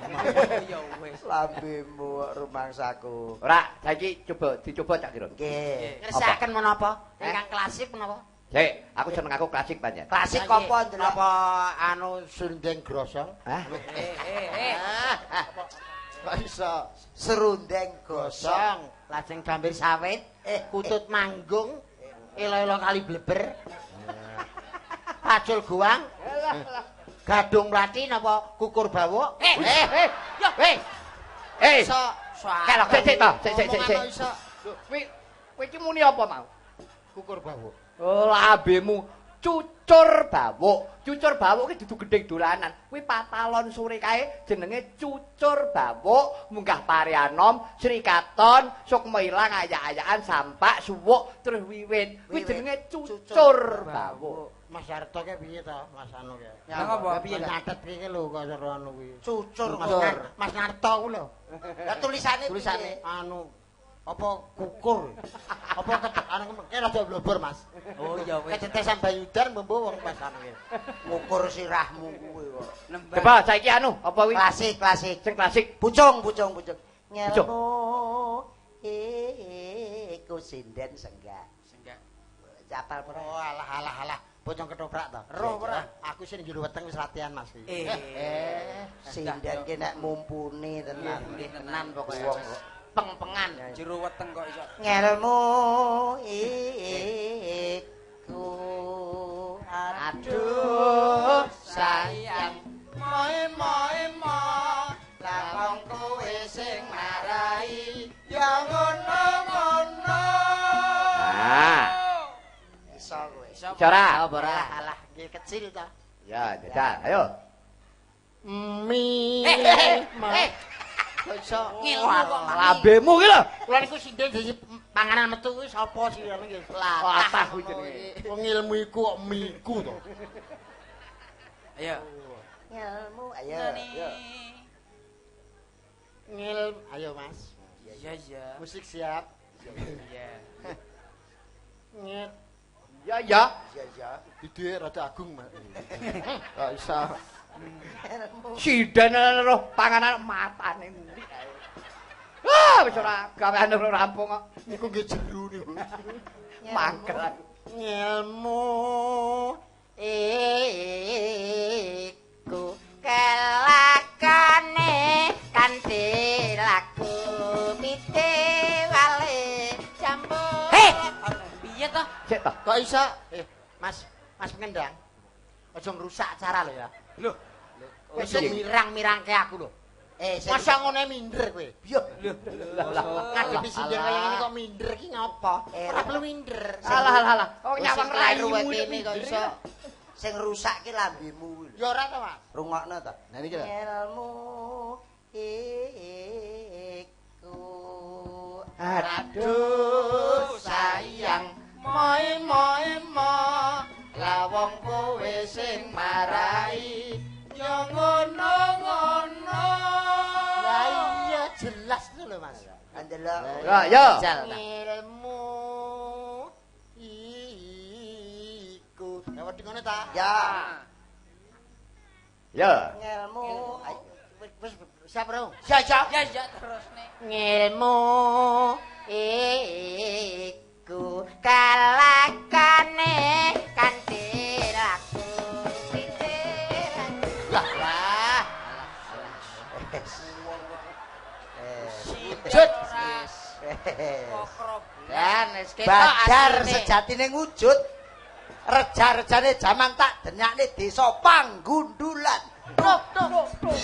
Ya wis. Lambemu rumangsaku. Ora, saiki coba dicoba Cak Kirun. Nggih. Ngersakaken menapa? Ingkang klasik menapa? Sik, aku seneng aku klasik pancen. Klasik apa ndelok? Apa anu serundeng grosong? Hah? Kok iso serundeng gosong, lajeng gambir sawit, kutut manggung, elo-elo kali bleber. Pacul guang, gadung mlati napa kukur bawuk? Kelok sik to, sik sik sik. Kowe iki muni apa mau? Kukur bawuk. Oh, lambemu Cucur Bawuk. Cucur Bawuk ki dudu gendhing dolanan. Kuwi patalon sore kae jenenge Cucur Bawuk, munggah Parianom, Srikaton, Sukma ilang, ayak-ayakan, sampak, suwuk, terus wiwit. Kuwi jenenge Cucur Bawuk. Mas Harto ke piye to, Mas anu ke? Lah ngopo? Piye nyatet iki lho kok seru anu kuwi. Cucur Mas Narto ku lho. Lah tulisane tulisane anu apa kukur. Apa anu ki rada blobor, Mas. Oh iya wis. Kecetesan Bayudan mbombo wong Mas anu ki. Ngukur sirahmu kuwi kok. Coba saiki anu apa kuwi? Klasik, klasik. Sing klasik. Pucung, pucung, pucung. Ngelmu iku sinden senggak. Senggak. Capal ora. Oh alah alah alah. Pocong ketoprak to. Roh ora. Aku sing jero weteng wis latihan Mas iki. Sinden ki nek mumpuni tenan. Tenan pokoke. Wong peng-pengan jero weteng kok iso. Ngelmu iku aduh sayang moe-moe lah wong kowe sing marai ya ngono-ngono. Ah. Iso kowe. Iso ora? Alah, alah, nggih kecil ta. Ya, jajal, ayo. Mi. Kok iso ngilmu kok lambemu ki lho. Kula niku sinden dadi panganan metu kuwi sapa sih ngono nggih. Latah kuwi jenenge. Wong ilmu iku kok miku to. Ayo. Ngilmu, ayo. Ngil, ayo Mas. Iya, iya. Musik siap. Iya. Ngil. Ya, ya. Iya, iya. Diduwe rada agung, Mas. Kok iso. Sinden roh panganan matane ngulik ae. Ah, wis ora gaweane ora rampung kok. Niku nggih jero niku. Mangkel aku. Ngilmu iku kelakane kanthi laku pite wale jambu. Hei, piye to? Sik to. Kok iso? Mas, Mas Pengendang. Aja ngrusak acara lho ya. Lho, wis mirang-mirangke aku lho. Masa ngene minder kowe? Yo. Lho, ngadepi sinden kaya ngene kok minder ki ngopo? Ora perlu minder. Alah alah alah. Kok nyawang raimu kene kok iso. Sing rusak ki lambemu kuwi lho. Ya ora to, Mas. Rungokno to. Nah niki lho. Ilmu iku aduh sayang moe-moe lah wong kowe sing marai ya ngono-ngono. Lah iya jelas lho Mas. Ndelok. Ya, ya. Ilmu iku. Ya wedi ngono ta? Ya. Ya. Ngelmu. Wis siap, Bro. Siap, siap. Ya, ya terus nih. Ngelmu iku kalakane kanthi laku pite. Lah, lah. Wujud. Dan wis ketok Badar asline. sejatine wujud. Reja-rejane jaman tak denyakne desa Panggundulan. Tuk tuk tuk.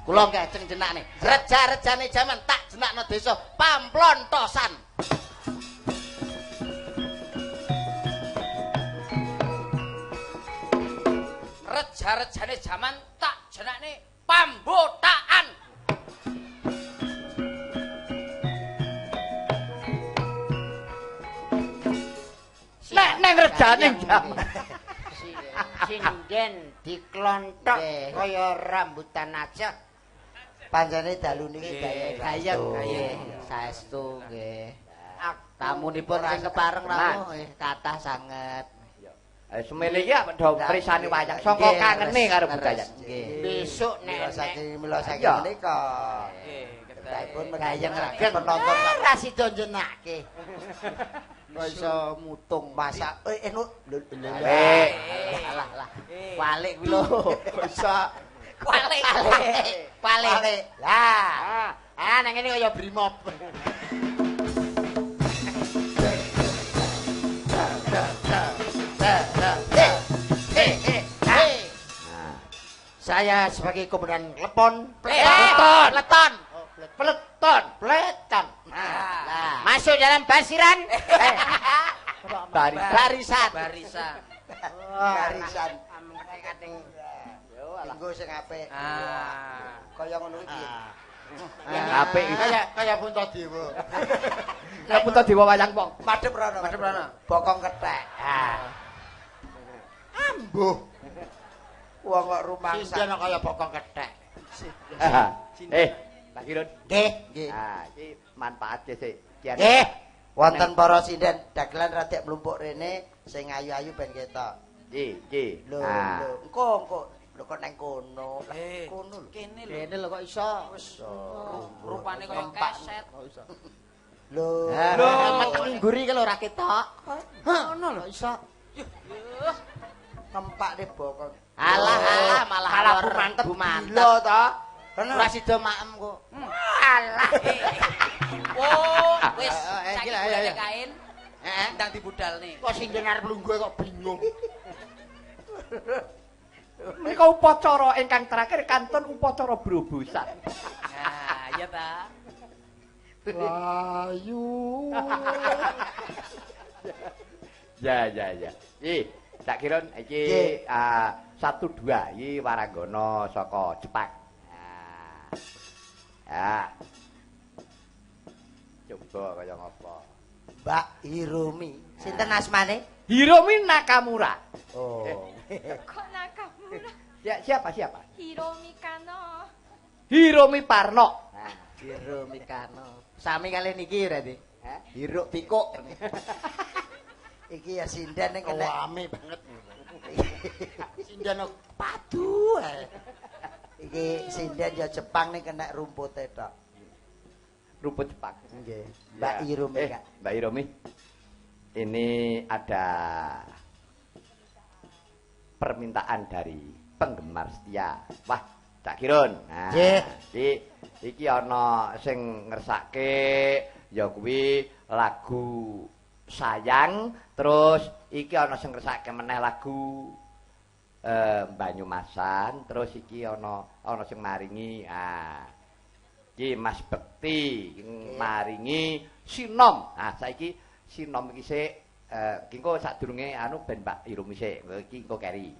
Kula kajeng jenakne. Reja-rejane jaman tak jenakno desa Pamplontosan. Reja-rejane jaman tak jenakne Pambotaan. Nek neng rejane jaman. Sinden diklonthok kaya rambutan aja. Panjane dalu niki gayeng nggih saestu nggih. Tamunipun sing kepareng rawuh kathah sanget. Semene iki do mrisani wayang saka kangene karo budaya. Nggih. Besok nek saking mila saking menika. Nggih, Ketahipun gayeng regeng penonton ora sida njenake. Kok iso mutung masak enu lho. Alah lah. Walik kuwi lho. Kok iso Walik. Walik. Lah. Ah nang ngene kaya Brimob. Saya sebagai komandan Lepon, Peleton. Peleton, Peleton. Peleton. Masuk dalam basiran. Barisan. Barisan. Barisan. Kating Dinggo sing apik. Ah. Kaya ngono iki. Apik iki. Kaya kaya Puntadewa. Ya Puntadewa wayang wong. Madhep rono. Madhep rono. Bokong kethek. Ah. Ambuh. Wong kok rumangsa. Sinden kaya bokong kethek. Eh, Pak Kirun. Nggih, nggih. Ah, iki manfaatke sik. Nggih. Wonten para sinden dagelan rada mlumpuk rene sing ayu-ayu ben ketok. Nggih, nggih. Lho, lho, engko engko lho kok nang kono. Lah kono lho. Kene lho. Kene lho kok iso. Wis rupane kaya keset. Kok iso. Lho. Lho, meteng ngguri ki lho ora ketok. Ngono lho iso. Ngempakne bokong. Alah alah malah Malah bu mantep. Bu mantep. Lho ta. Ora sida maem kok. Alah. Oh, wis Eh, saiki gila, ayo, golek ayo. kain. Heeh. Ndang dibudalne. Kok sinden arep lungguh kok bingung. Menika upacara ingkang terakhir kantun upacara brobosan. Nah, iya ta. Ayu. Ya, ya, ya. Iki tak kira iki 1 2 iki waranggana saka Jepang. Nah. Ya. Coba kaya ngapa. Mbak Hiromi. Sinten asmane? Hiromi Nakamura. Oh. Kok Nakamura? Ya, siapa siapa? Hiromi Kano. Hiromi Parno. Nah, Hiromi Kano. Sami kali niki berarti. Hah? Hiruk pikuk. Iki ya sinden ning kena. Rame banget. Sinden padu ae. Iki sinden ya Jepang ning kena rumpute tok. Rumput Jepang. Nggih. Mbak Hiromi Kak. Mbak Hiromi. Ini ada permintaan dari penggemar setia. Wah, Cak Kirun. Nah, Nggih. iki iki ana sing ngersake ya kuwi lagu Sayang, terus iki ana sing ngersake meneh lagu Banyumasan, terus iki ana ana sing maringi ah. Iki Mas Bekti maringi Sinom. Ah saiki Sinom iki sik iki engko sadurunge anu ben Mbak Hiromi sik. Iki engko keri.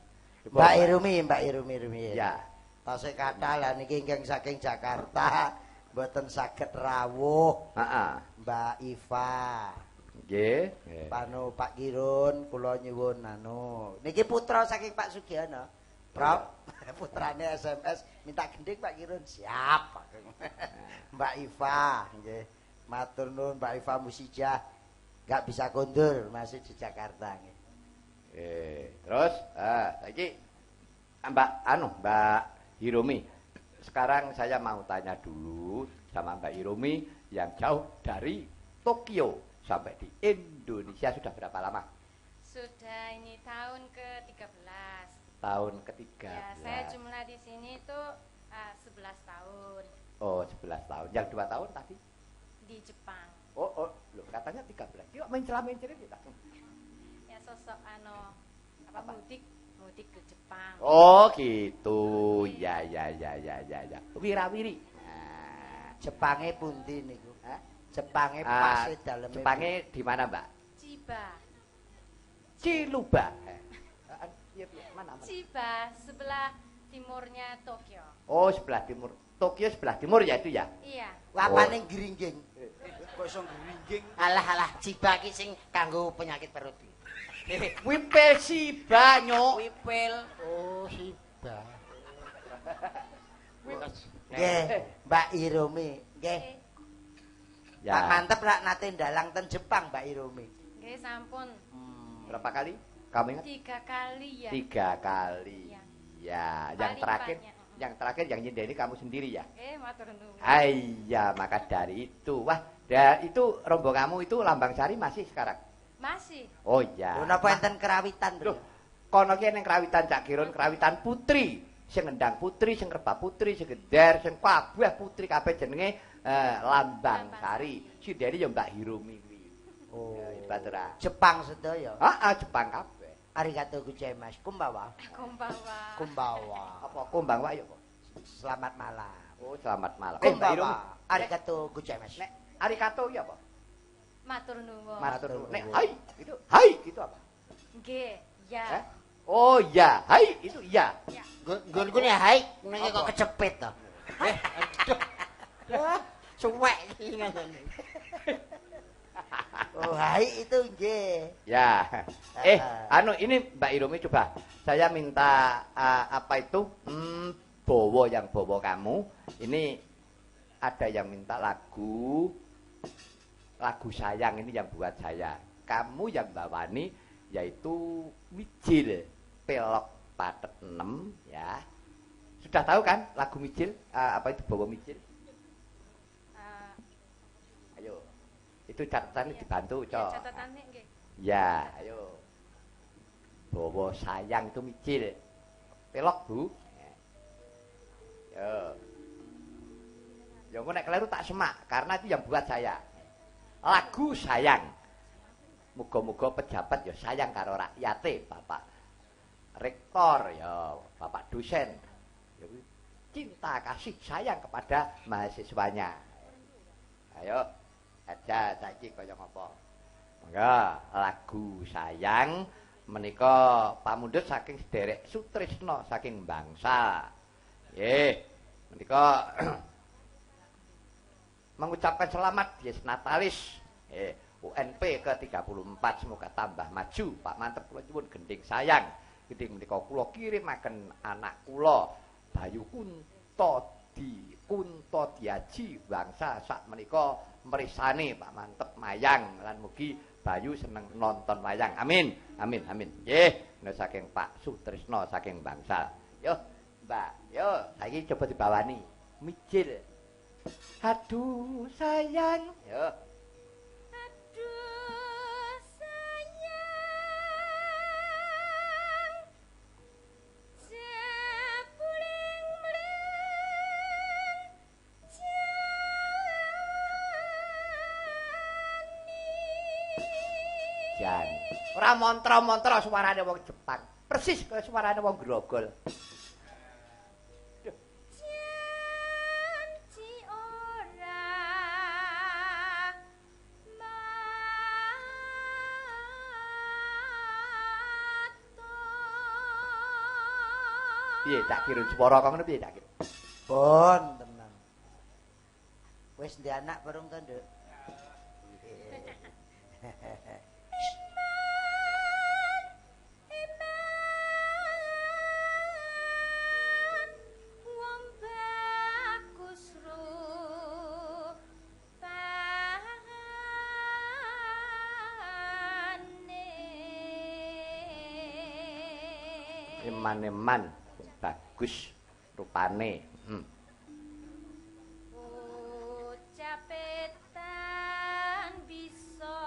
Mbak Hiromi, Mbak Hiromi Hiromi. Ya. Tasih kathah lah niki ingkang saking Jakarta mboten saged rawuh. Heeh. Mbak Iva. Nggih. Panu Pak Kirun kula nyuwun anu. Niki putra saking Pak Sugiono. Prop, putrane SMS minta gending Pak Kirun. Siap. Mbak Iva, nggih. Matur nuwun Mbak Iva Musijah. Enggak bisa kondur, masih di Jakarta nggih. Terus saiki Mbak anu Mbak Hiromi. Sekarang saya mau tanya dulu sama Mbak Hiromi yang jauh dari Tokyo sampai di Indonesia sudah berapa lama? Sudah ini tahun ke-13. Tahun ke-13. Ya, saya jumlah di sini itu 11 tahun. Oh, 11 tahun. Yang 2 tahun tadi? Di Jepang. Oh, oh, loh, katanya 13. Yuk mencela-mencela kita. Ya sosok ano apa mudik, mudik ke Jepang. Oh, gitu. Ya, ya, ya, ya, ya, ya. Wirawiri. Nah, Jepange pundi niku? Hah? Jepange pase daleme. Jepange di mana, Mbak? Chiba. Ciluba. Iya, mana, mana? Chiba, sebelah timurnya Tokyo. Oh, sebelah timur. Tokyo sebelah timur ya itu ya? Iya. Wapane gringging. Kok iso gringging? Alah alah Chiba ki sing kanggo penyakit perut. Wipil Siba nyok. Wipil. Oh, Siba. Nggih, Mbak Hiromi. Nggih. Ya. Pak mantep rak nate ndalang ten Jepang Mbak Hiromi. Nggih, sampun. Berapa kali? Kamu ingat? 3 kali ya. 3 kali. Ya. Ya, yang Paling terakhir, banyak. yang terakhir yang nyindeni kamu sendiri ya. Matur nuwun. Iya, maka dari itu. Wah, dan itu rombonganmu itu Lambang Sari masih sekarang? Masih. Oh iya. Lho napa enten kerawitan? Loh, kono ki ning krawitan Cak Kirun, krawitan putri. Sing ngendang putri, sing rebab putri, sing geder, sing kabeh putri kabeh jenenge Lambang Sari. Sindene ya Mbak Hiromi kuwi. Oh. Ya, hebat ora? Jepang sedaya. Heeh, Jepang kabeh. Arigatou gozaimasu. Kumbawa. Kumbawa. Kumbawa. Apa kumbang wae apa? Selamat malam. Oh, selamat malam. Mbak Hiromi. Kumbawa. Arigatou gozaimasu. Nek arigato iki apa? Matur nuwun. Matur nuwun. Nek hai itu hai itu apa? Nggih, ya. Eh? Oh ya, hai itu iya. Ya. Nggonku nek hai ngene kok kecepit to. Eh, aduh. Wah, suwek iki ngono. Oh, hai itu nggih. Ya. Anu ini Mbak Iromi coba saya minta apa itu? Bowo yang bowo kamu. Ini ada yang minta lagu sayang ini yang buat saya. Kamu yang bawani yaitu Mijil Pelok Patet 6 ya. Sudah tahu kan lagu Mijil? Apa itu bowo Mijil? Ayo. Itu catatannya dibantu, Cok. Ya, catatannya nggih. Ya, ayo. Bowo sayang itu Mijil. Pelok, Bu. Yo. Ya engko nek keliru tak semak karena itu yang buat saya. Lagu sayang. Muga-muga pejabat ya sayang karo rakyate, Bapak rektor ya, Bapak dosen. Ya cinta kasih sayang kepada mahasiswanya. Ayo, aja saiki kaya ngapa. Monggo lagu sayang menika pamundhut saking sederek Sutrisno saking Bangsal. Nggih, menika mengucapkan selamat Dies Natalis UNP ke-34, semoga tambah maju. Pak Mantep kula nyuwun gending sayang. Gending menika kula kirimaken anak kula Bayu Kunto di Kunto Diaji bangsa sak menika mrisani Pak Mantep mayang lan mugi Bayu seneng nonton wayang. Amin. Amin amin. Nggih, menika saking Pak Sutrisno saking Bangsal. Yo, Mbak, yo saiki coba dibawani. Mijil. Aduh sayang. Yo. Aduh sayang. Jepuling mling jani. Jan. Ora mantra-mantra suarane wong Jepang. Persis kaya suarane wong Grogol. Janji ora matur. Piye tak kira swara kok ngono piye tak kira? Bon tenan. Wis ndek anak bareng to, Nduk? Eman wong bagus rupane. Eman-eman bagus rupane. Ucapetan bisa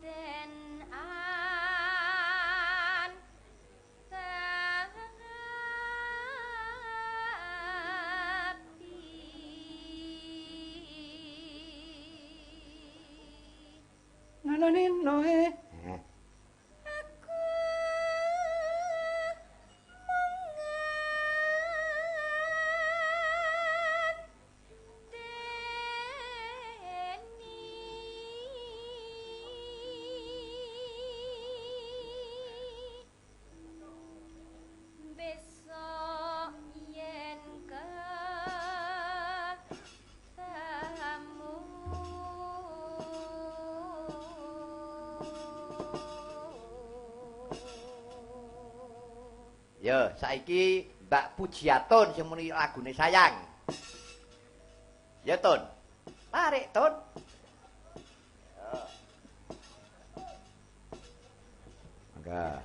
den an tapi. Ngono nino e. Aku mengandeni besok yen ketemu. Yo, saiki Mbak Pujiatun sing muni lagune sayang. Ya, Tun. Tarik, Tun. Yo. Mangga.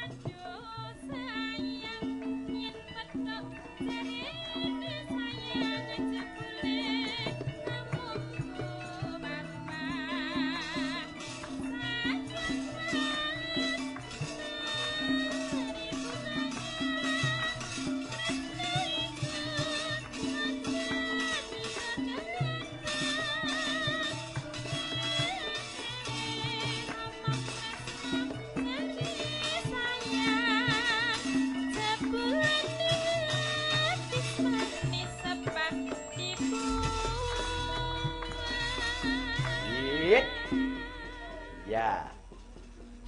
Aduh sayang yen petok jarene sayang jebule namung gumampah. Sajan.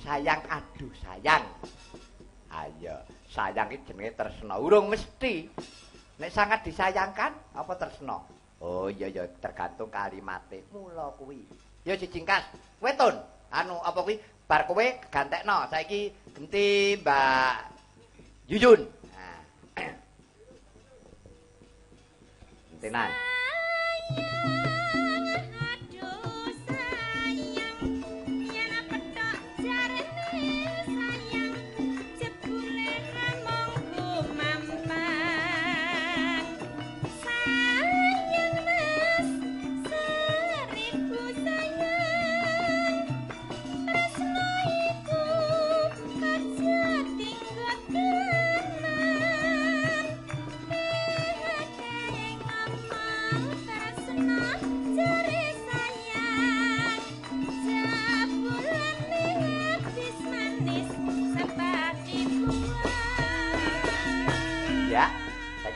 Sayang aduh sayang. Ayo, sayang iki jenenge tresna. Urung mesti. Nek sangat disayangkan apa tresna? Oh iya ya tergantung kalimate. Mula kuwi. Ya sijingkas. Kowe Tun, anu apa kuwi bar kowe gantekno. Saiki genti Mbak Yuyun. Nah. Gentenan.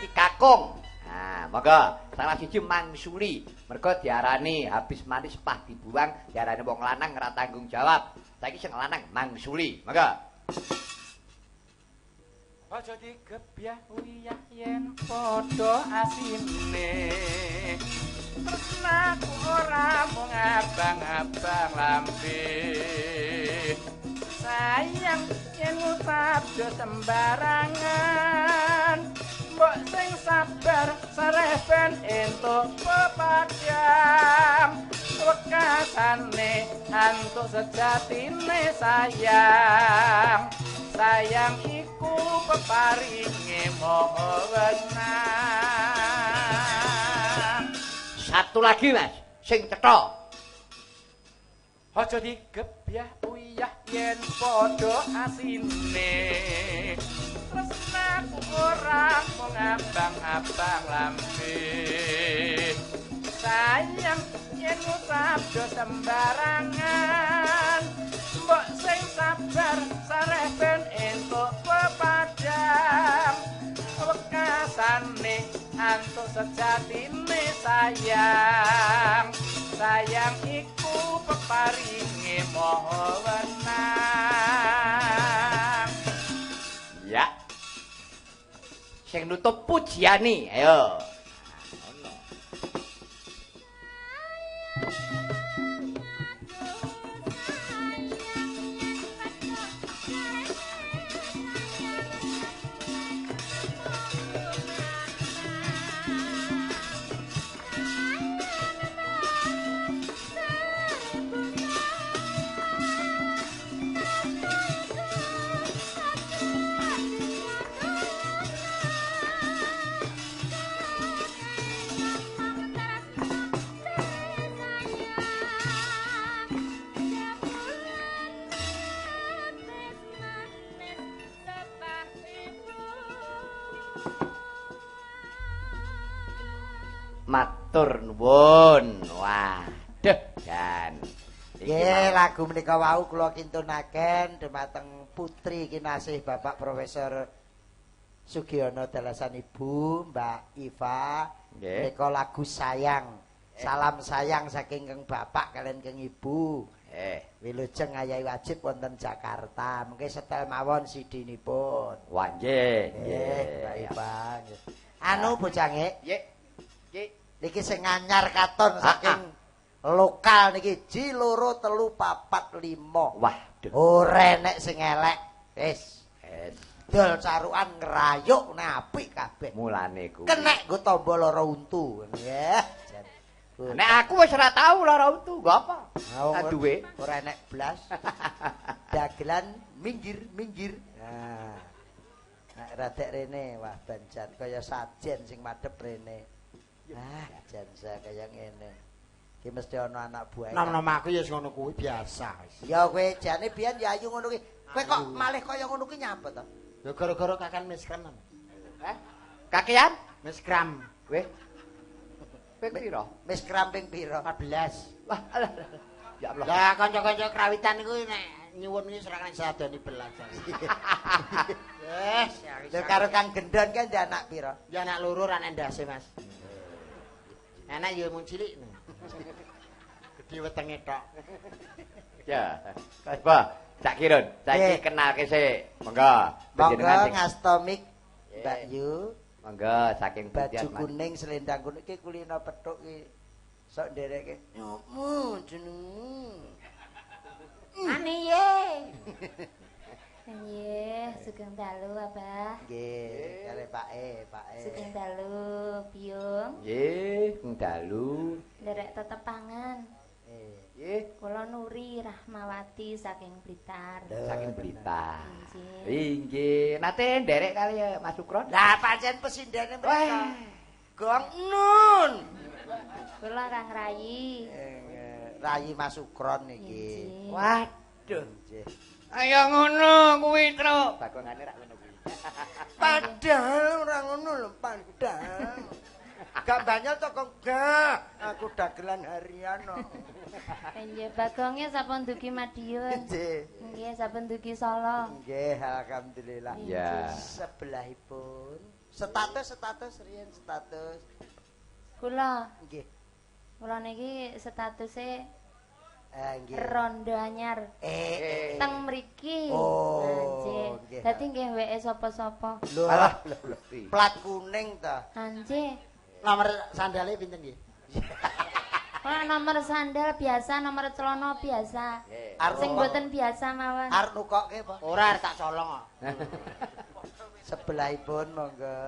Kakung. Nah, monggo salah siji mangsuli. Mergo diarani habis manis pah dibuang, diarani wong lanang ora tanggung jawab. Saiki sing lanang mangsuli. Monggo. Aja digebyah uyah yen padha asine. Tresnaku ora mung abang-abang lambe. Sayang yen ngucap sembarangan. Mbok sing sabar sareh ben entuk pepadang. Wekasane antuk sejatine sayang. Sayang iku peparinge maha wenang. Satu lagi Mas, sing cetha. Aja digebyah uyah yen padha asine. Tresnaku ora mung abang-abang lambe. Sayang yen ngucap sembarangan. Mbok sing sabar sareh ben entuk pepadang. Wekasane antuk sejatine sayang. Sayang iku peparinge maha wenang. Ya. Sing nutup pujiane, ayo. Ngono. Matur nuwun. Waduh, jan. Nggih, lagu menika wau kula kintunaken dumateng putri kinasih Bapak Profesor Sugiono dalasan Ibu Mbak Iva. Menika lagu sayang. Salam sayang saking keng bapak kalian keng ibu. Wilujeng ayahi wajib wonten Jakarta. Mengke setel mawon CD-nipun. Wah, nggih. Nggih, Mbak Iva. Anu bocange. Nggih. Nggih. Niki sing anyar katon saking lokal niki 1 2 3 4 5. Waduh. Ora enek sing elek. Wis. Dol carukan ngrayuk nek apik kabeh. Mulane kuwi. Kenek nggo tamba lara untu. Nggih. Nek aku wis ora tau lara untu, nggo apa? Duwe ora enek blas. Dagelan minggir-minggir. Nah. Nek radek rene, wah banjan kaya sajen sing madhep rene. Ah, jan kaya ngene. Iki mesti ana anak buahe. Nom-nom aku ya wis ngono kuwi biasa. Ya kowe jane biyen ya ayu ngono kuwi. Kowe kok malih kaya ngono kuwi nyapa to? Ya gara-gara kakan miskram. Heh? Kakean? Miskram. Weh. Ping pira? Miskram ping pira? 14. Wah, alah. Ya Allah. Lah kanca-kanca krawitan iku nek nyuwun iki ora sadani belas. Yes, lha karo Kang Gendon kan ndek anak pira? Ya anak loro ra endase, Mas. Anak ya mung cilik. Gedhe wetenge tok. Ya, Mas Bah, Cak Kirun, saiki kenalke sik. Monggo. Monggo ngasta mik Mbak Yu. Monggo saking baju kuning selendang kuning iki kulino petuk iki. Sok ndereke. Nyomu jenengmu. Ane ye. Nggih, sugeng dalu Abah. Nggih, kare Pake, Pake. Sugeng dalu Biyung. Nggih, sugeng dalu. Nderek tetepangan. Nggih. Kula Nuri Rahmawati saking Blitar. Saking Blitar. Nggih. Nate nderek kali ya Mas Sukron. Lah pancen pesindene mriko. Gong nun. Kula Kang Rayi. Rayi Mas Sukron niki. Waduh. Ayo ngono kuwi, Truk. Bagongane rak ngono kuwi. Padahal ora ngono lho, padahal. Gak banyol to kok gak. Aku dagelan harian kok. Nggih, bagonge sampun dugi Madiun. Nggih. Nggih, sampun dugi Solo. Nggih, alhamdulillah. Iya. Sebelahipun status riyen status. Kula. Nggih. Kula niki statuse nggih. Rondo anyar. Teng mriki. Oh, nggih. Dadi nggih weke sapa-sapa. Lho, Alah, plat kuning ta. Nggih. Nomor sandale pinten nggih? Ora nomor sandal biasa, nomor celana biasa. Sing mboten biasa mawon. Arep nukokke apa? Ora arep tak colong kok. Sebelahipun monggo.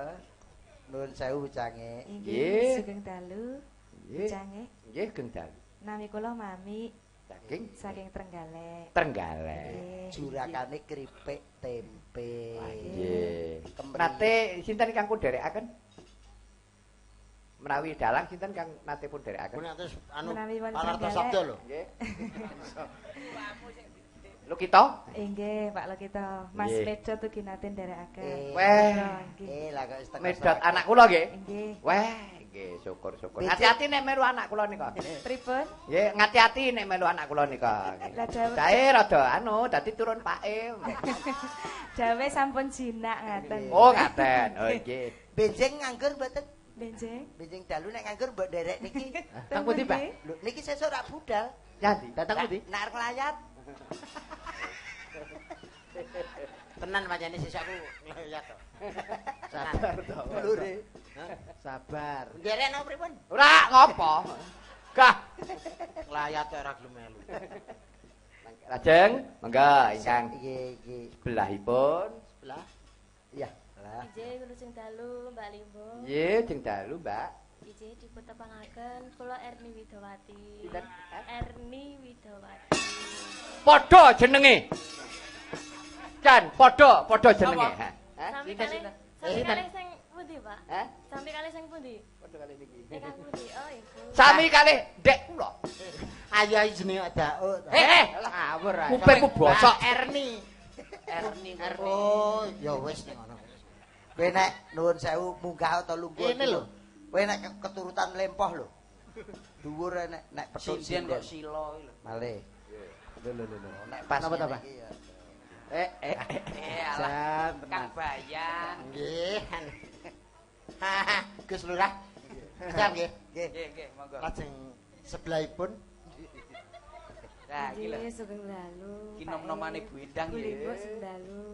Nuwun sewu cange. Nggih. Sugeng dalu. Nggih. Cange. Nggih, sugeng dalu. Nami kula Mami saking saking Trenggalek. Trenggalek. Jurakane keripik tempe. Nggih. Nate sinten ingkang kudherekaken? Menawi dalang sinten kang nate pun dherekaken? Pun atus anu Pararto Sabdo lho. Nggih. Lukito? Nggih, Pak Lukito. Mas Medot ugi nate nderekaken. Weh. Lah kok setengah. Medot anak kula nggih. Nggih. Weh, nggih syukur-syukur. Hati-hati nek melu anak kula nika. Pripun? Nggih, ngati-ati nek melu anak kula nika. Dae rada anu dadi turun pake. Dawe sampun jinak ngaten. Oh, ngaten. Oh nggih. Benjing nganggur mboten? Benjing. Benjing dalu nek nganggur mbok nderek niki. Teng pundi, Pak? Lho niki sesuk rak budal. Nyandi, datang pundi? Nek arep nglayat. Tenan pancene sesuk aku nglayat to. Sabar to. Dulure. Sabar. Nderek napa pripun? Ora ngopo. Gah. Nglayat ora gelem melu. Lajeng, monggo ingkang nggih nggih sebelahipun. Sebelah. Iya. Nggih, kula sing dalu Mbak Limbo. Nggih, sing dalu Mbak. Nggih, diputepangaken kula Erni Widowati. Sinten? Erni Widowati. Padha jenenge. Jan, padha, padha jenenge. Hah? Sami kalih sing pundi, Pak? Hah? Sami kalih sing pundi? Padha kalih niki. Ingkang pundi? Oh, ibu. Sami kalih ndek kula. Ayo jenenge Daud. Eh, ngawur ae. Kupingku bosok. Erni. Erni. Oh, ya wis nek ngono. Kowe nek nuwun sewu munggah utawa lungguh. Ini lho. Kowe nek keturutan lempoh lho. Dhuwur nek nek petuk sinden kok sila iki lho. Malih. Lho lho lho. Nek pas napa ta, Pak? Alah. Kang Bayan. Nggih. Gus Lurah. Siap nggih. Nggih. Nggih, monggo. Lajeng sebelahipun. Nah, iki lho. Nggih, sugeng dalu. Ki nom-nomane Bu Endang nggih. Bu sugeng dalu.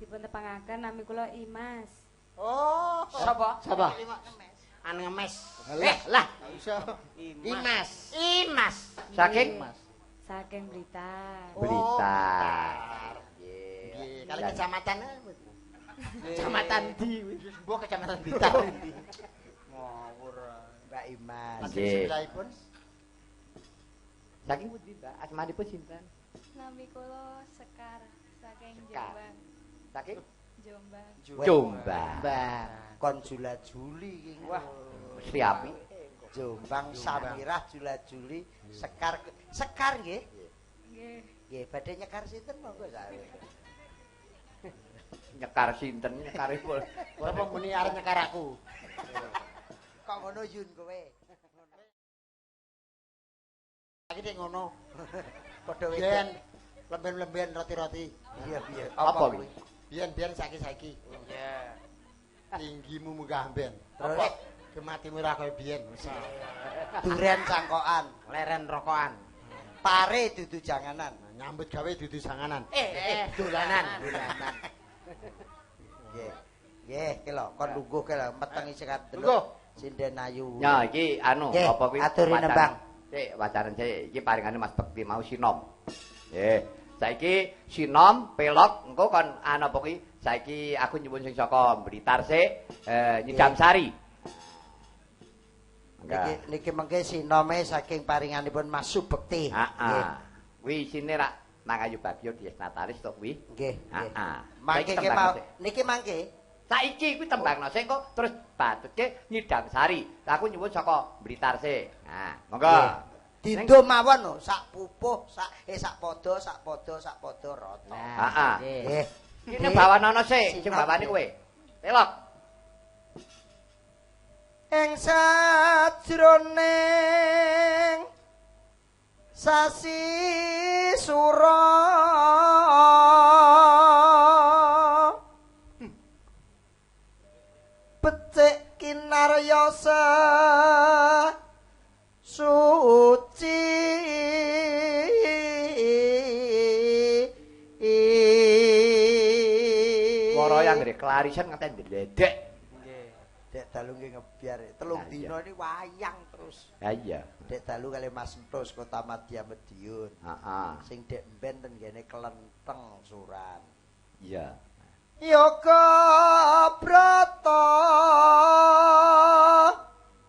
Dipun tepangaken nami kula Imas. Oh, sapa? Sapa? An ngemes. Lah, lah. Iso. Imas. Imas. Saking saking Blitar. Blitar. Nggih, kali kecamatan. Kecamatan ndi kuwi? Mbok kecamatan Blitar. Ngawur. Mbak Imas. Nggih. Sebelahipun. Saking pundi, Mbak? Asmanipun sinten? Nami kula Sekar saking Jombang. Saking Jombang. Jombang. Kon Jula Juli iki. Wah, mesti apik. Jombang Samirah Jula Juli Sekar Sekar nggih. Nggih. Nggih, badhe nyekar sinten monggo sae. Nyekar sinten nyekare pol. Apa muni arep nyekar aku? Kok ngono Yun kowe? Iki nek ngono. Padha wedok. Biyen lemben-lemben roti-roti. Iya, iya. Apa kuwi? Biyen-biyen saiki-saiki. Iya. Tinggimu munggah amben. Terus kematimu ora kaya biyen. Duren cangkokan, leren rokokan. Pare dudu janganan. Nyambut gawe dudu janganan. Dolanan, dolanan. Nggih. Nggih, ki lho, kon lungguh ki lho, metengi sekat delok. Sinden ayu. Ya iki anu apa kuwi? Aturi nembang. Sik, wacaran sik iki paringane Mas Bekti mau sinom. Nggih. Saiki sinom pelok engko kon anu apa kuwi? Saiki aku nyuwun sing saka Blitar sik, Nyidam Sari. Niki niki mengke sinome saking paringanipun Mas Subekti. Heeh. Kuwi isine rak Mangayu Bagyo Dies Natalis to kuwi? Nggih, nggih. Heeh. Mangke niki mangke. Saiki kuwi tembangno sik kok terus batutke Nyidam Sari. Aku nyuwun saka Blitar sik. Nah, monggo. Dindo mawon lho, sak pupuh, sak sak padha, sak padha, sak padha rata. Heeh. Nggih. Iki bawanana sik, sing bawane kowe. Pelok. Ing sajroning sasi sura becik kinarya suci Wara yang ngre klarisan nganti ndledek. Nggih. Dek dalu nggih ngebyar. Telung dina ini wayang terus. Ha iya. Dek dalu kali Mas Entus Kota Madya Madiun. Heeh. Sing dek mben ten ngene Klenteng Suran. Iya. Yoga brata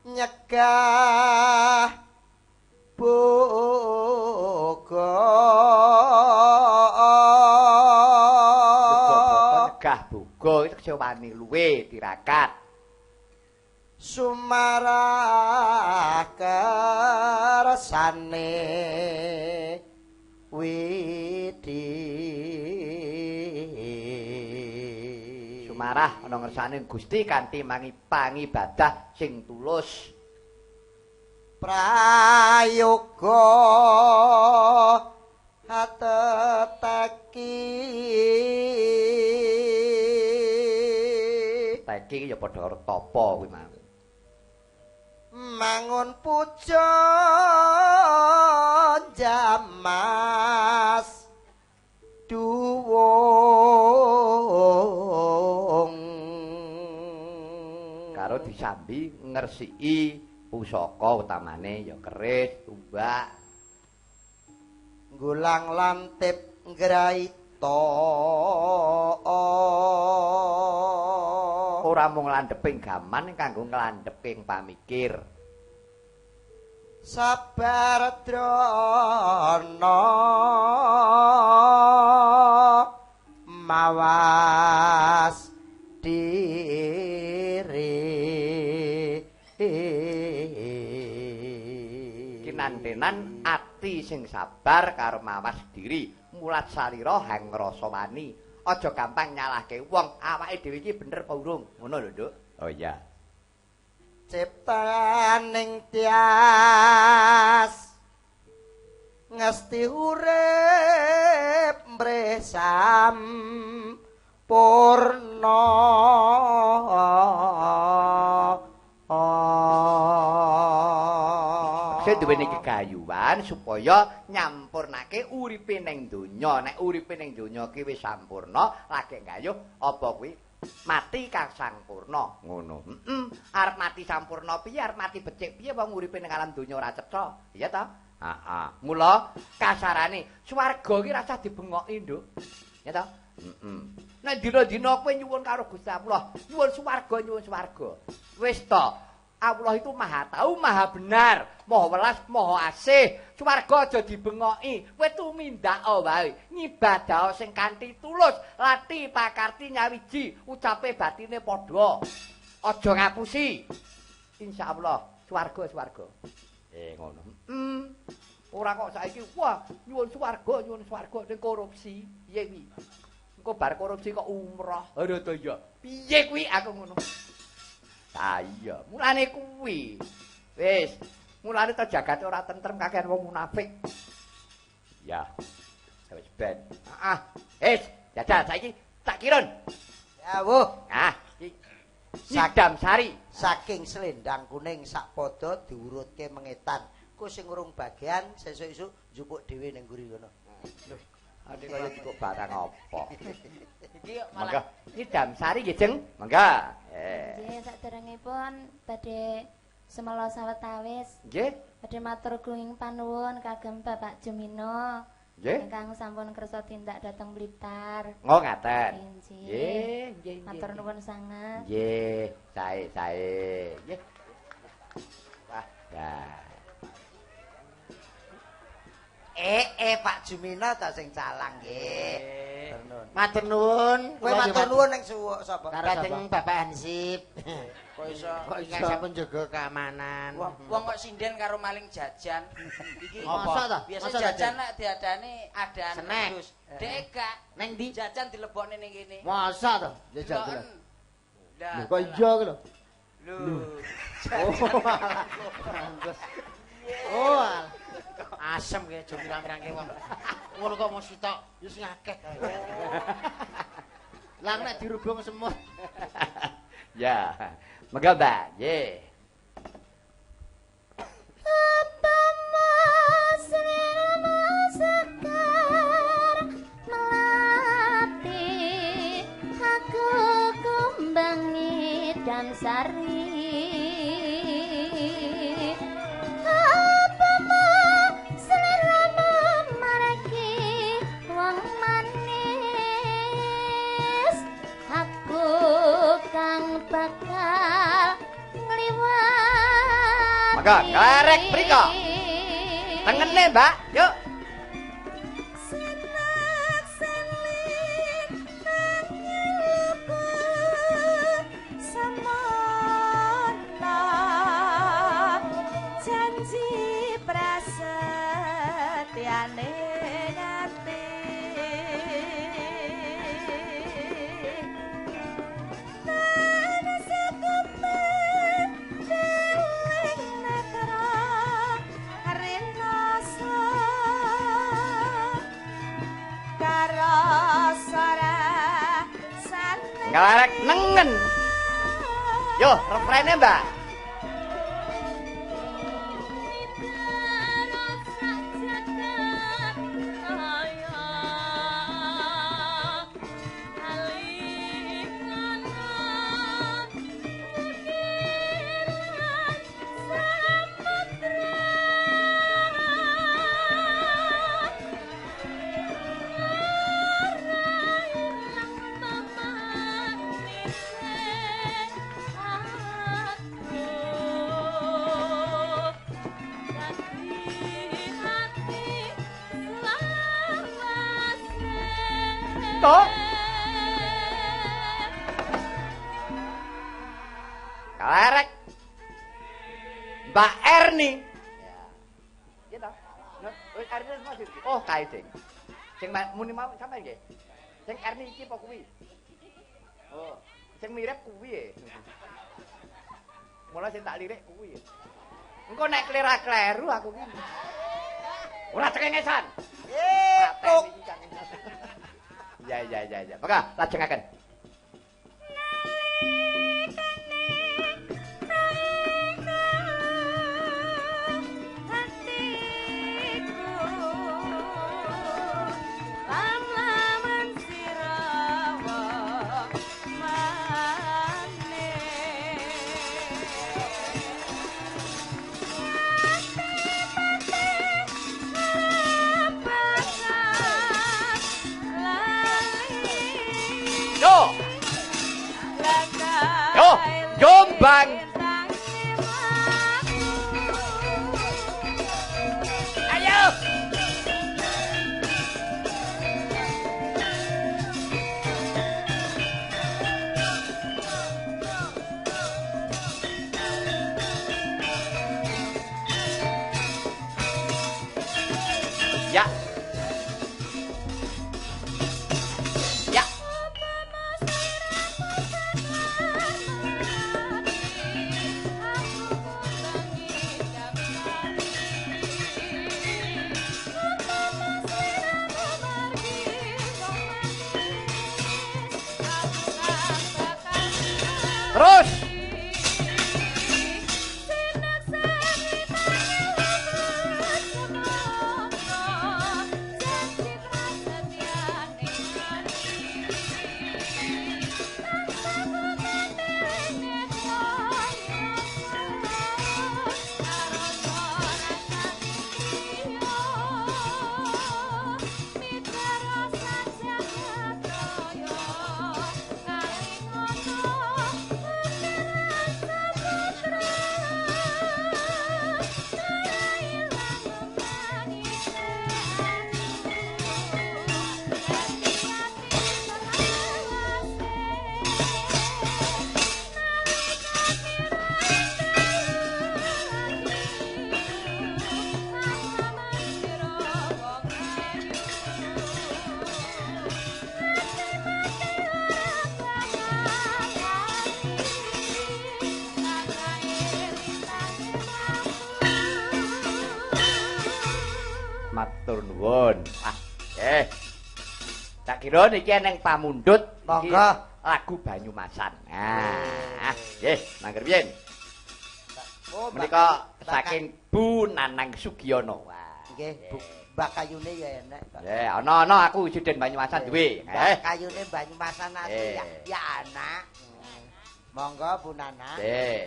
nyegah boga. Yoga brata nyegah boga itu kecewani luwe tirakat. Sumarah kersane widi. Sumarah ana ngersane Gusti kanthi mangi pangibadah sing tulus. Prayoga ateteki. Teki ya padha karo tapa kuwi mau. Mangun puja jamas duwung karo disambi ngresiki pusaka utamane ya keris, tumbak, nggulang lantip ngraita. Ora mung landheping gaman kanggo nglandheping pamikir. Sabar drana mawas diri. Kinantenan ati sing sabar karo mawas diri, mulat salira hang ngrasa wani. Aja gampang nyalahke wong, awake dhewe iki bener apa urung? Ngono lho, Nduk. Oh iya. Ciptaning tias ngesti urip mrih sampurna. Sing duweni kegayuhan supaya nyampurnake uripe ning donya. Nek uripe ning donya ki wis sampurna, lagi gayuh apa kuwi mati kang sampurna. Ngono. Heeh. Arep mati sampurna piye, arep mati becik piye wong uripe ning alam donya ora cetha. Iya ta? Heeh. Mula kasarane swarga ki rasah dibengoki, Nduk. Ya ta? Heeh. Nek dina-dina kowe nyuwun karo Gusti Allah, nyuwun swarga, nyuwun swarga. Wis ta. Allah itu maha tahu, maha benar, maha welas, maha asih. Swarga aja dibengoki, kowe tumindak wae, ngibadah sing kanthi tulus, lati pakarti nyawiji, ucape batine padha. Aja ngapusi. Insyaallah swarga swarga. Ngono. Ora kok saiki wah nyuwun swarga, nyuwun swarga ning korupsi. Piye kuwi? Engko bar korupsi kok umroh. Aduh to ya. Piye kuwi aku ngono. Ah iya, mulane kuwi. Wis, mulane to jagate ora tentrem kakean wong munafik. Ya. Wis ben. Heeh. Wis, jajal saiki tak kirun. Ya, wuh. Ah, iki Nyidam Sari saking selendang kuning sak padha diurutke mengetan. Engko sing urung bagian sesuk isuk njupuk dhewe ning mburi kono. Lho, ade kaya njupuk barang apa? Iki malah iki Damsari nggih, Jeng. Mangga. Nggih, saderengipun badhe semela sawetawis. Nggih. Badhe matur gunging panuwun kagem Bapak Jumino. Nggih. Ingkang sampun kersa tindak dhateng Blitar. Oh, ngaten. Nggih, nggih. Matur nuwun sanget. Nggih, sae sae. Nggih. Wah, dah. Pak Jumino ta sing calang nggih. Matur nuwun. Kowe matur nuwun ning suwuk sapa? Dhateng Bapak Hansip. Kok iso ingkang sampun jaga keamanan. Wong kok sinden karo maling jajan. Iki masa ta? Biasa jajan nek diadani adaan kerdus. Dek gak ning ndi? Jajan dilebokne ning kene. Masa ta? Jajan lho. Lho kok iya ku lho. Lho. Oh. Oh. Asem ki aja mirang-mirangke wong. Ngono kok mung sitok, ya sing akeh. Lah nek dirubung semut. Ya. Monggo, Mbak. Nggih. Apa mas rama sekar melati aku kumbangi Damsari. Bakal ngliwati. Mangga, karek mriko. Tengene, Mbak. Yuk. Senak selik nang semono janji prasetyane nate. Ngelarek nengen. Yo, refrene, Mbak. Toh. Kalerek. Mbak Erni. Ya. Iya toh? Erni wis. Oh, kae ding. Sing muni mau sampean nggih. Sing Erni iki apa kuwi? Oh, sing mirip kuwi e. Mula sing tak lirik kuwi. Engko nek klera-kleru aku ki. Ora cengengesan. Eh, tok. Ya ya ya ya. Maka lajengaken. Jombang. Ayo. Ya. Ya. Terus. Matur nuwun. Ah, nggih. Tak kira niki eneng pamundhut Monggo. Lagu Banyumasan. Nah, nggih, mangger piyen. Oh, Menika saking Bu Nanang Sugiono. Wah. Nggih, Bu Mbak Kayune ya enek kok. Nggih, ana-ana aku siden Banyumasan duwe. Mbak Kayune Banyumasan asli ya, Eh. ya anak. Monggo Bu Nanang. Nggih.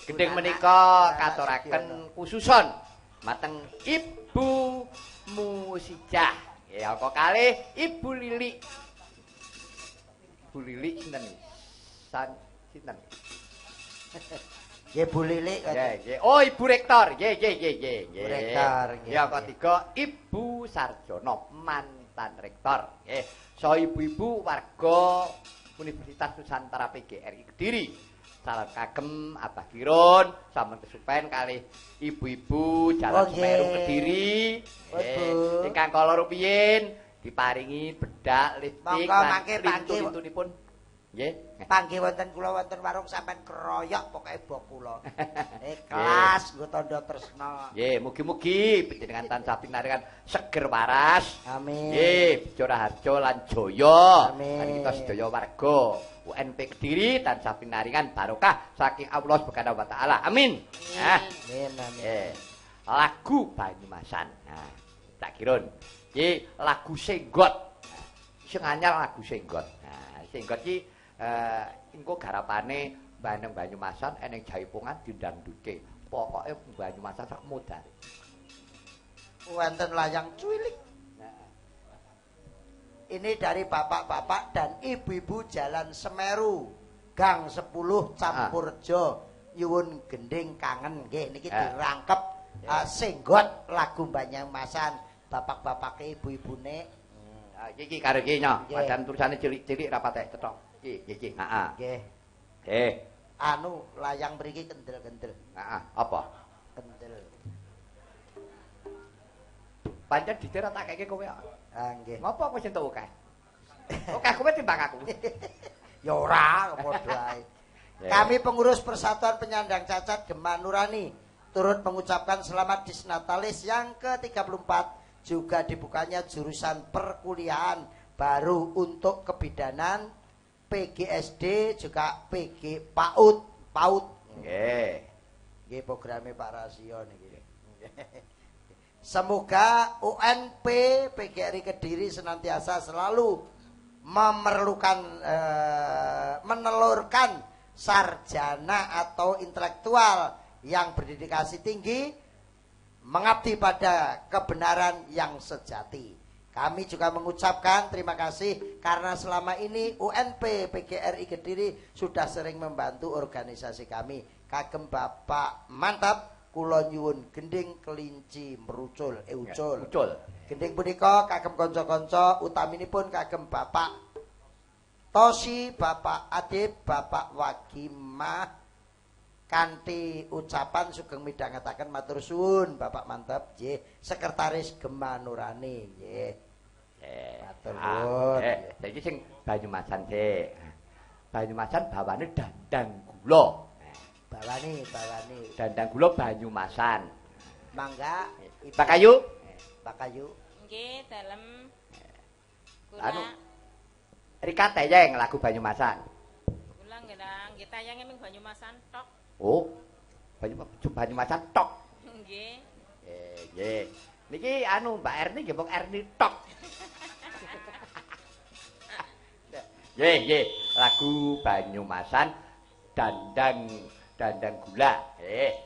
Gendhing menika katuraken khususon mateng Ibu Musijah. Nggih, angka kalih Ibu Lilik. Ibu Lilik sinten? San sinten? Nggih Bu Lilik kok. Nggih, nggih. Oh, Ibu Rektor. Nggih, nggih, nggih, nggih. Bu Rektor, nggih. Ya, angka 3 Ibu Sarjono, mantan rektor. Nggih. So ibu-ibu warga Universitas Nusantara PGRI Kediri. Salam kagem Abah Kirun, sampun kesupen kalih ibu-ibu Jalan Oh, nggih. Semeru Kediri. Oh, Bu. Ingkang kala rupiyin diparingi bedak lipstik Monggo, mangke panggih. lintu-lintunipun. Nggih. Panggih wonten kula wonten warung sampean keroyok pokoke bok kula. Ikhlas nggo tandha tresna. Nggih, mugi-mugi panjenengan tansah pinaringan seger waras. Amin. Nggih, bejo raharja lan jaya. Amin. Lan kita sedaya warga UNP Kediri tansah pinaringan barokah saking Allah Subhanahu wa taala. Amin. Nah, Amin amin. Lagu Banyumasan. Nah, tak kirun. Iki lagu Senggot. Sing anyar lagu Senggot. Nah, Senggot iki engko garapane Bandeng Banyumasan eneng jaipongan dindangduke. Pokoke Banyumasan sak modare. Wonten layang cuwilik. Ini dari bapak-bapak dan ibu-ibu Jalan Semeru, Gang 10 Campurjo, nyuwun gending kangen nggih niki dirangkep Senggot lagu Banyumasan, bapak-bapake ibu-ibune. Ah, iki karo iki nyo, Nggih. padahal tulisane cilik-cilik ra patek cetha. Iki iki, heeh. Nggih. Nggih. Anu layang mriki kendel-kendel, Heeh, apa? kendel. Pancen dite ra tak keke kowe kok. Ah nggih. Ngopo kowe sing entuk akeh? Akeh kowe timbang aku. Ya ora, padha ae. Kami pengurus Persatuan Penyandang Cacat Gema Nurani turut mengucapkan selamat Disnatalis yang ke-34, juga dibukanya jurusan perkuliahan baru untuk kebidanan PGSD juga PG PAUD. PAUD. Nggih. Nggih programe Pak Rasio niki. Semoga UNP PGRI Kediri senantiasa selalu memerlukan menelurkan sarjana atau intelektual yang berdedikasi tinggi, mengabdi pada kebenaran yang sejati. Kami juga mengucapkan terima kasih karena selama ini UNP PGRI Kediri sudah sering membantu organisasi kami. Kagem Bapak mantap, kula nyuwun gending kelinci merucul, ucul. Ucul. Gending punika kagem kanca-kanca, utaminipun kagem Bapak Tosi, Bapak Adib, Bapak Wagimah, kanthi ucapan sugeng midhangetaken matur suwun Bapak mantap nggih, Sekretaris Gema Nurani nggih. Matur nuwun. Saiki sing Banyumasan sik. Banyumasan bawane dandang gula. Bawane, bawane. Dandang gula Banyumasan. Mangga Pak Kayu. Pak Kayu. Nggih, dalem. Anu Rika tayeng lagu Banyumasan. Kula nggih nggih tayange ming Banyumasan tok. Oh. Banyumasan tok. Nggih. Nggih. Niki anu Mbak Erni nggih mung Erni tok. Nggih, nggih, lagu Banyumasan dandang dandang gula.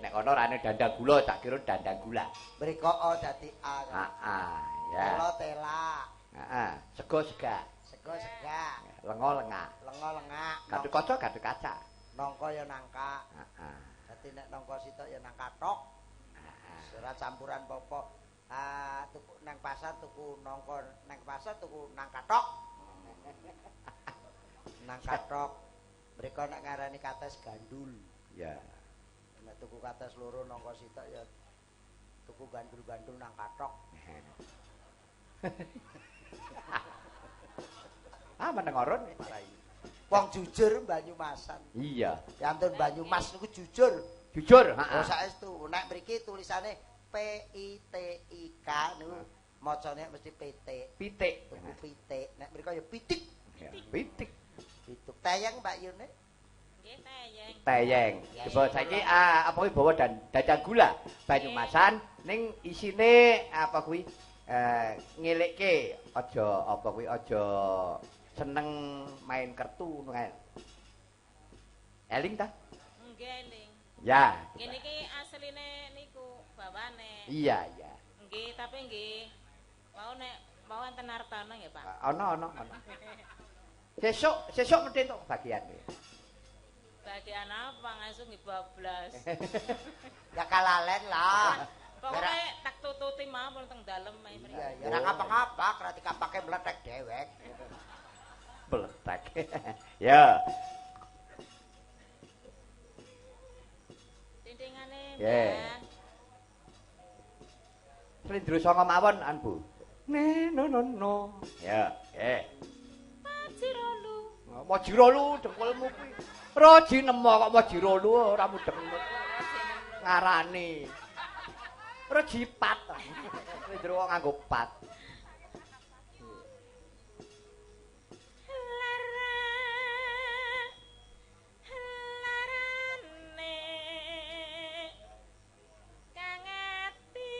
Nek ana rane dandang gula tak kira dandang gula. Mriko O dadi A. Heeh, ya. Tela tela. Heeh, sego sega. Sego sega. Lenga lenga. Lenga lenga. Gatot kaca gatot kaca. Nangka ya nangka. Heeh. Dadi nek nangka sitok ya nangka tok. Heeh. Ora campuran apa-apa. Ah, tuku nang pasar tuku nangka, nang pasar tuku nangka tok. Nangka tok. Mriko nek ngarani kates gandul. Ya. Nek tuku kates loro nangka sitok ya tuku gandul-gandul nangka tok. Ah, meneng orun. Wong jujur Banyumasan. Iya. Yantun Banyumas niku jujur. Jujur, heeh. Oh saestu, nek mriki tulisane P I T I K niku macane mesti pitik. Pitik. Tuku pitik. Nek mriko ya pitik. Pitik. Pituk. Teyeng Mbak Yune. Nggih, teyeng. Teyeng. Coba saiki apa kuwi bawa dan dadang gula Banyumasan ning isine apa kuwi ngelekke aja apa kuwi aja seneng main kertu ngono kae. Eling ta? Nggih, eling. Ya. Ngene iki asline niku bawane. Iya, iya. Nggih, tapi nggih mau nek mau enten artane nggih, Pak. Ana, ana, ana. Sesuk, sesuk mesti entuk bagian. Bagian apa langsung nggih bablas. Ya kalalen lah. Pokoke tak tututi mawon teng dalem ae mriki. Iya, ya ora ngapa-ngapa, ora dikapake mlethek dewek. Mlethek. Ya. Dindingane, Mbah. Slendro sanga mawon an, Bu. Ne no no no. Ya, nggih. Majirolu. Majirolu dengkulmu kuwi. Raji nemo kok Majirolu ora mudeng. Ngarani. Rejipat. Slendro kok nganggo pat. Larane kang ati.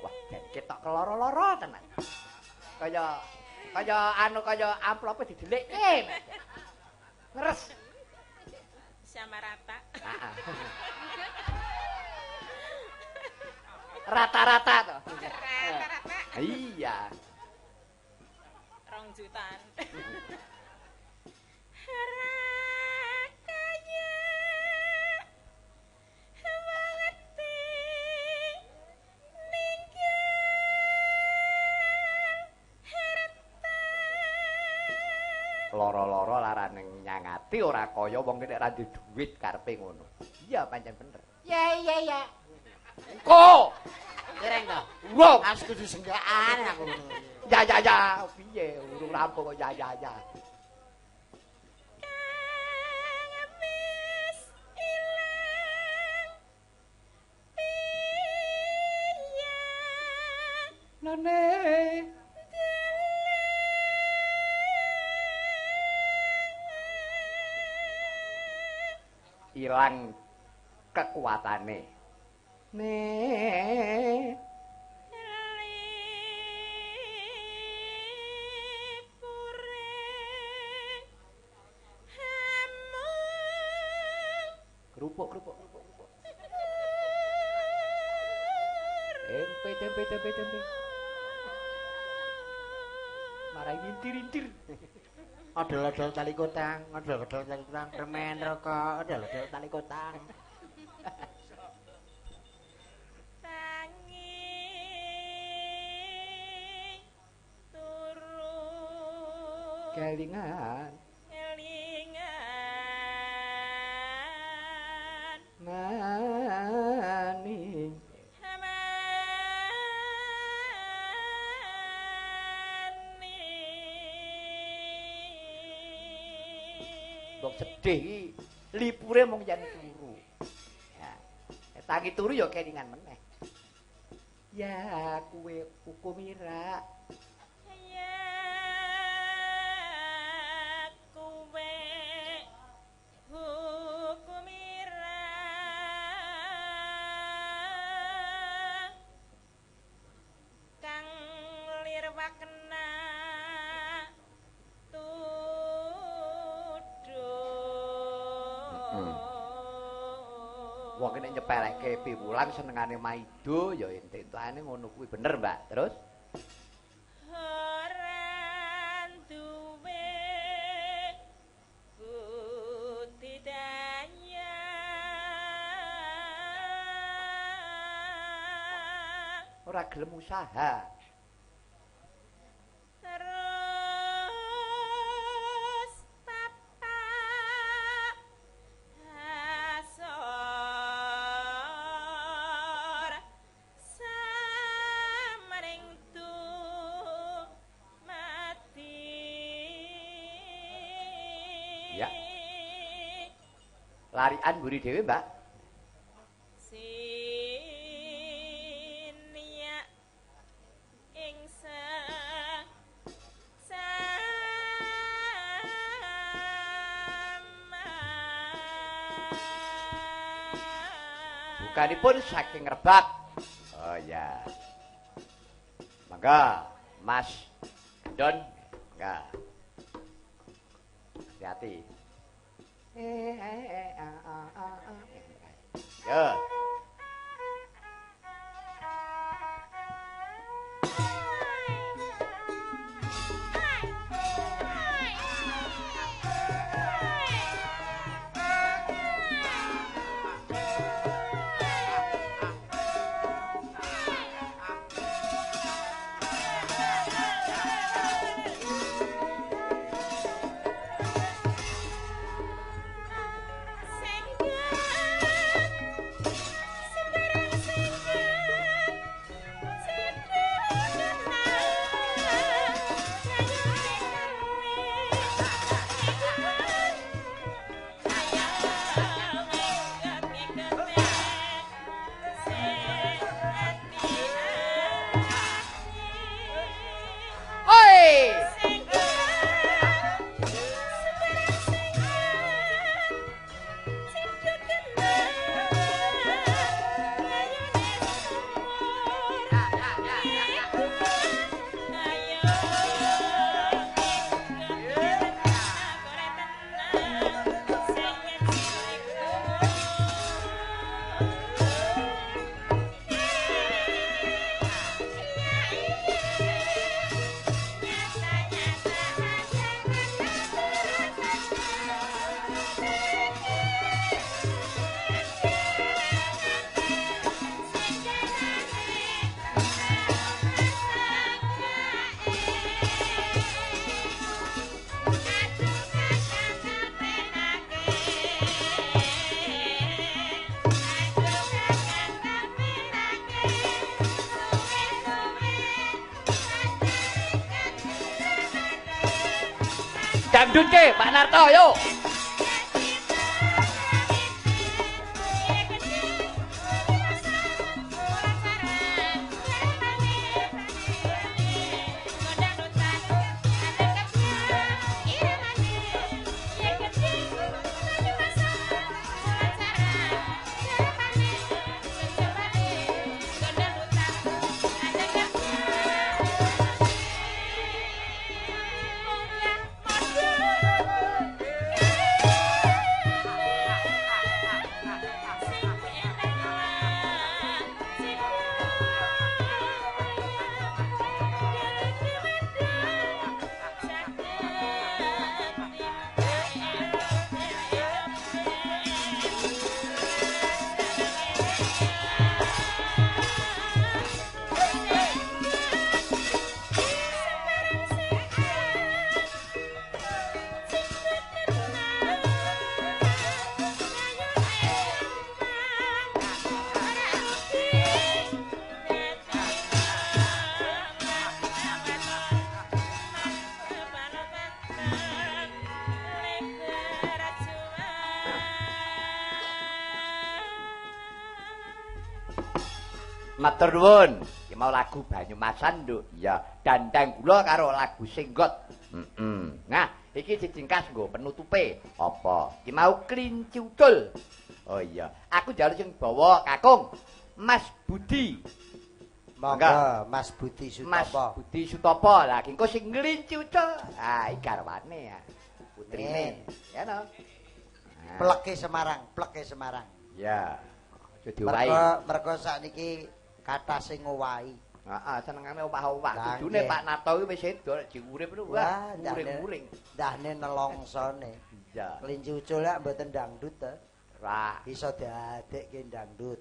Wah, jan ketok keloro-loro tenan. Kaya kaya anu kaya amplope didelikke. Ngeres. Sama rata. Rata-rata toh. Rata-rata. Iya. 2 jutaan. Loro-loro larane nyangati ora kaya wong nek ra duwe dhuwit karepe ngono. Iya pancen bener. Ya ya ya. Engko. Dereng to. Urung. Aku kudu senggaan aku. Ya ya ya, piye urung rampung kok ya ya ya. Kang wis ilang piye Lane. Ilang kekuatane. Ne. Lipure hamung Kerupuk kerupuk kerupuk kerupuk. Tempe tempe tempe tempe. Marai rintir-rintir. Odol-odol tali kotang, odol-odol tali kotang, remen rokok, odol-odol tali kotang. Tangi turu Kelingan kelingan maning. Wong sedih iki lipure mung yen turu. Ya. Tangi turu ya kelingan meneh. Ya kuwe hukumira. Ya kuwe hukumira kang lirwakna Wong nek nyepelekke piwulang senengane maido ya entuk-entukane ngono kuwi bener, Mbak. Terus ora duwe budidaya ora gelem usaha. Terus tapak asor samring dumadi. Ya. Larian mburi dhewe, Mbak. Sinia ing sama. Bukanipun saking Rebak. Oh ya. Mangga, Mas Don. Mangga. Hati-hati. A a a a. Ya. Oi! Dangdut ke, Pak Narto, yuk. Matur nuwun. Iki mau lagu Banyumasan, Nduk. Iya, dandang gula karo lagu Senggot. Heeh. Nah, iki dicingkas nggo penutupe. Apa? Iki mau Klinci Ucul. Oh iya, aku njaluk sing bawa kakung Mas Budi. Monggo, Mas Budi Sutopo. Mas Budi Sutopo. Lah iki engko sing nglinci ucul. Ah, iki garwane ya. Putrine. Ya no. Pleke Semarang, pleke Semarang. Ya. Aja diowahi. Mergo sakniki kathah sing ngowahi. Heeh, senengane owah-owah. Kudune Pak Narto kuwi wis sedo nek diurip lho, wah, uring-uring. Ndahne nelongsone. Iya. Klinci ucul lak mboten dangdut to. Ora. Bisa diadekke dangdut.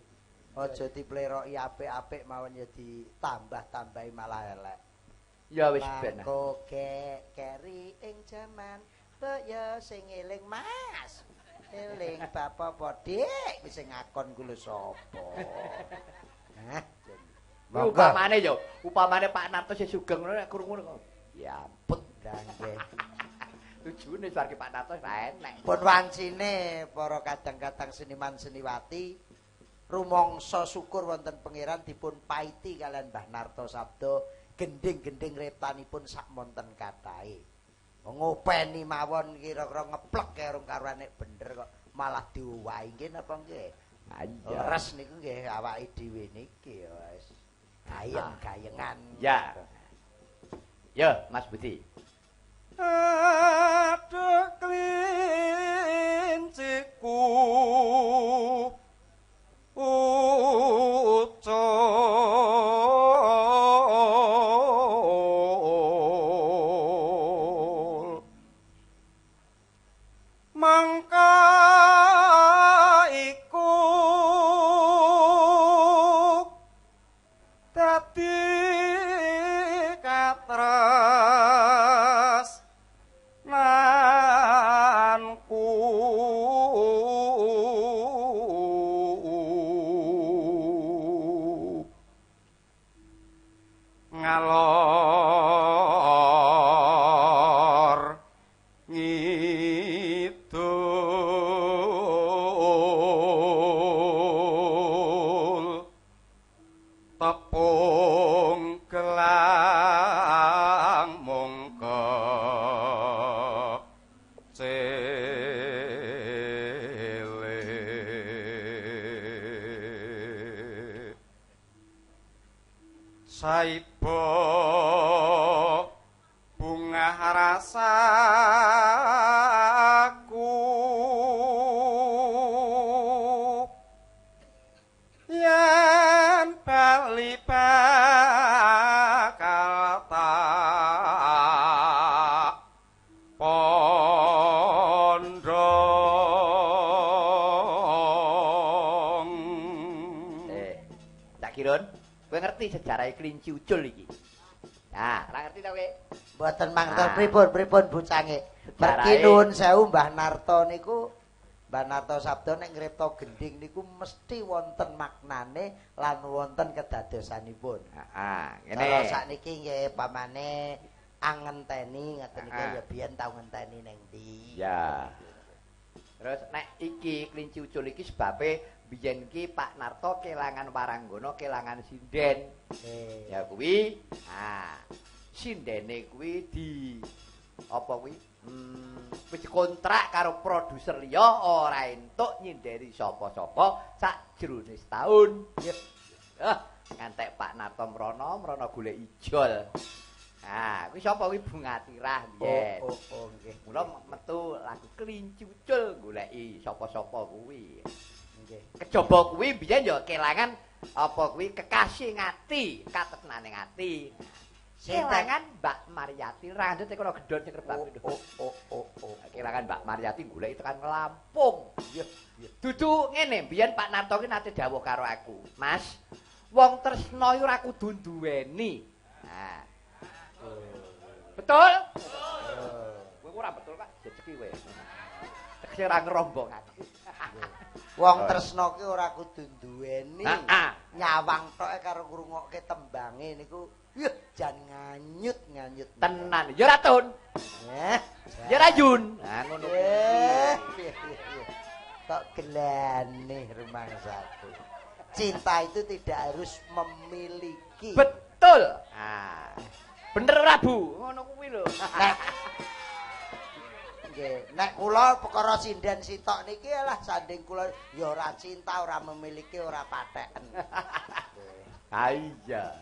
Aja dipleroki apik-apik mawon ya ditambah-tambahi malah elek. Ya wis ben. Mangko keri ing jaman ya sing eling Mas. Eling bapak apa Dik wis sing ngakon ku lho sapa. Hah. Upamane yo, upamane Pak Narto sing sugeng ngono nek krungu ngono. Ya ampun. Lah nggih. Tujune swarga Pak Narto ora enek. Pun wancine para kadang-kadang seniman seniwati rumangsa syukur wonten pangeran dipun paiti kalian Mbah Narto Sabdo gending-gending reptanipun sak monten kathahe. Ngopeni mawon kira-kira ngeplek karo karuane bener kok malah diowahi nggih napa nggih? Ha iya. Leres niku nggih awake dhewe niki ya wis gayeng-gayengan. Ya. Ya, Mas Budi. Aduh klinciku ucul mangka iku dadi katres nanku ngalor ngidul tepung gelang mongko cilik saiba bungah rasaku yen bali bakal tak pondong. Cak Kirun, kowe ngerti sejarah kelinci ucul iki? Nah, ora ngerti ta kowe? Mboten mangkel Ah. pripun-pripun bucange. Mergi Sejarahe. nuwun sewu Mbah Narto niku Mbah Narto Sabdo nek ngripta gending niku mesti wonten maknane lan wonten kedadosanipun. Heeh, ngene. Cara sakniki nggih pamane angenteni ngaten niku Ah. ya biyen tau ngenteni ning ndi. Ya. Terus nek iki kelinci ucul iki sebabe biyen ki Pak Narto kelangan waranggana, kelangan sinden. Nggih. Ya kuwi, nah, sindene kuwi di apa kuwi? Wis dikontrak karo produser liya ora entuk nyindeni sapa-sapa sakjroning setahun. Ah, ngantek Pak Narto mrono, mrono golek ijol. Nah, kuwi sapa kuwi Bunga Tirah biyen. Oh, oh, oh nggih. Mula metu lagu kelinci ucul goleki sapa-sapa kuwi. Nggih. Kejaba kuwi biyen ya kelangan apa kuwi kekasih ngati, katresnane ngati. Kelangan Mbak Maryati randut kono gendon sing rebab. Oh, oh, oh, oh. Kelangan Mbak Maryati goleki tekan Lampung. Iya, Dudu ngene, biyen Pak Narto ki nate dawuh karo aku. Mas, wong tresna iku ora kudu duweni. Nah. Betul? Kowe ora betul, Pak. Jejeki kowe. Tegese ora ngerombong aku. Wong tresna ki ora kudu duweni. Heeh. Nyawang tok karo ngrungokke tembange niku yuh jan nganyut-nganyut. Tenan. Ya ora, Tun. Eh. Ya ora, Yun. Nah, ngono kuwi. Kok gelane rumangsaku. Cinta itu tidak harus memiliki. Betul. Ah. Bener ora, Bu? Ngono kuwi lho. Nek nggih, nek kula perkara sinden sitok niki lah sanding kula ya ora cinta, ora memiliki, ora patheken. Ha iya.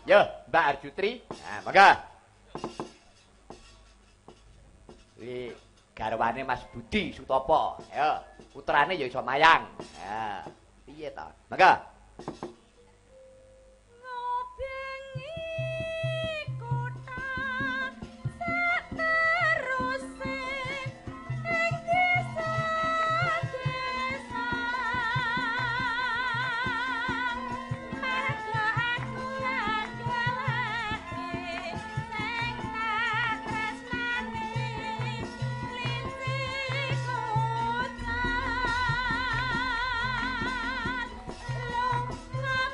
Yo, Mbak Arjutri. Nah, monggo. Iki garwane Mas Budi Sutopo. Yo, putrane ya iso mayang. Ya. Piye to? Monggo. Ngobengi kutha sateruse ing desa-desa mergo aku goleki sing tak tresnani linci kucang lunga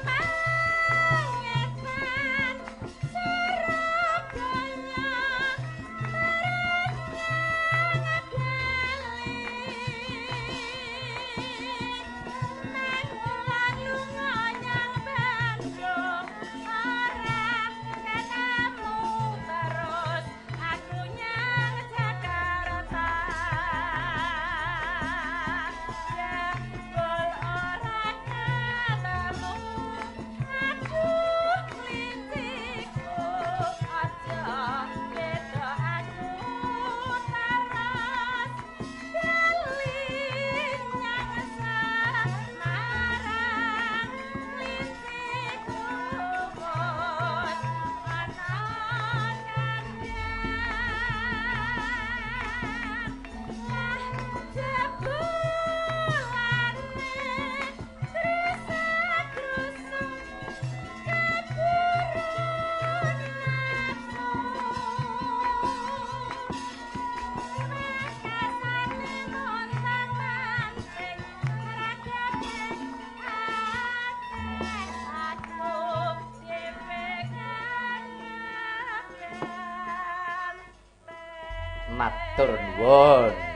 Matur nuwun.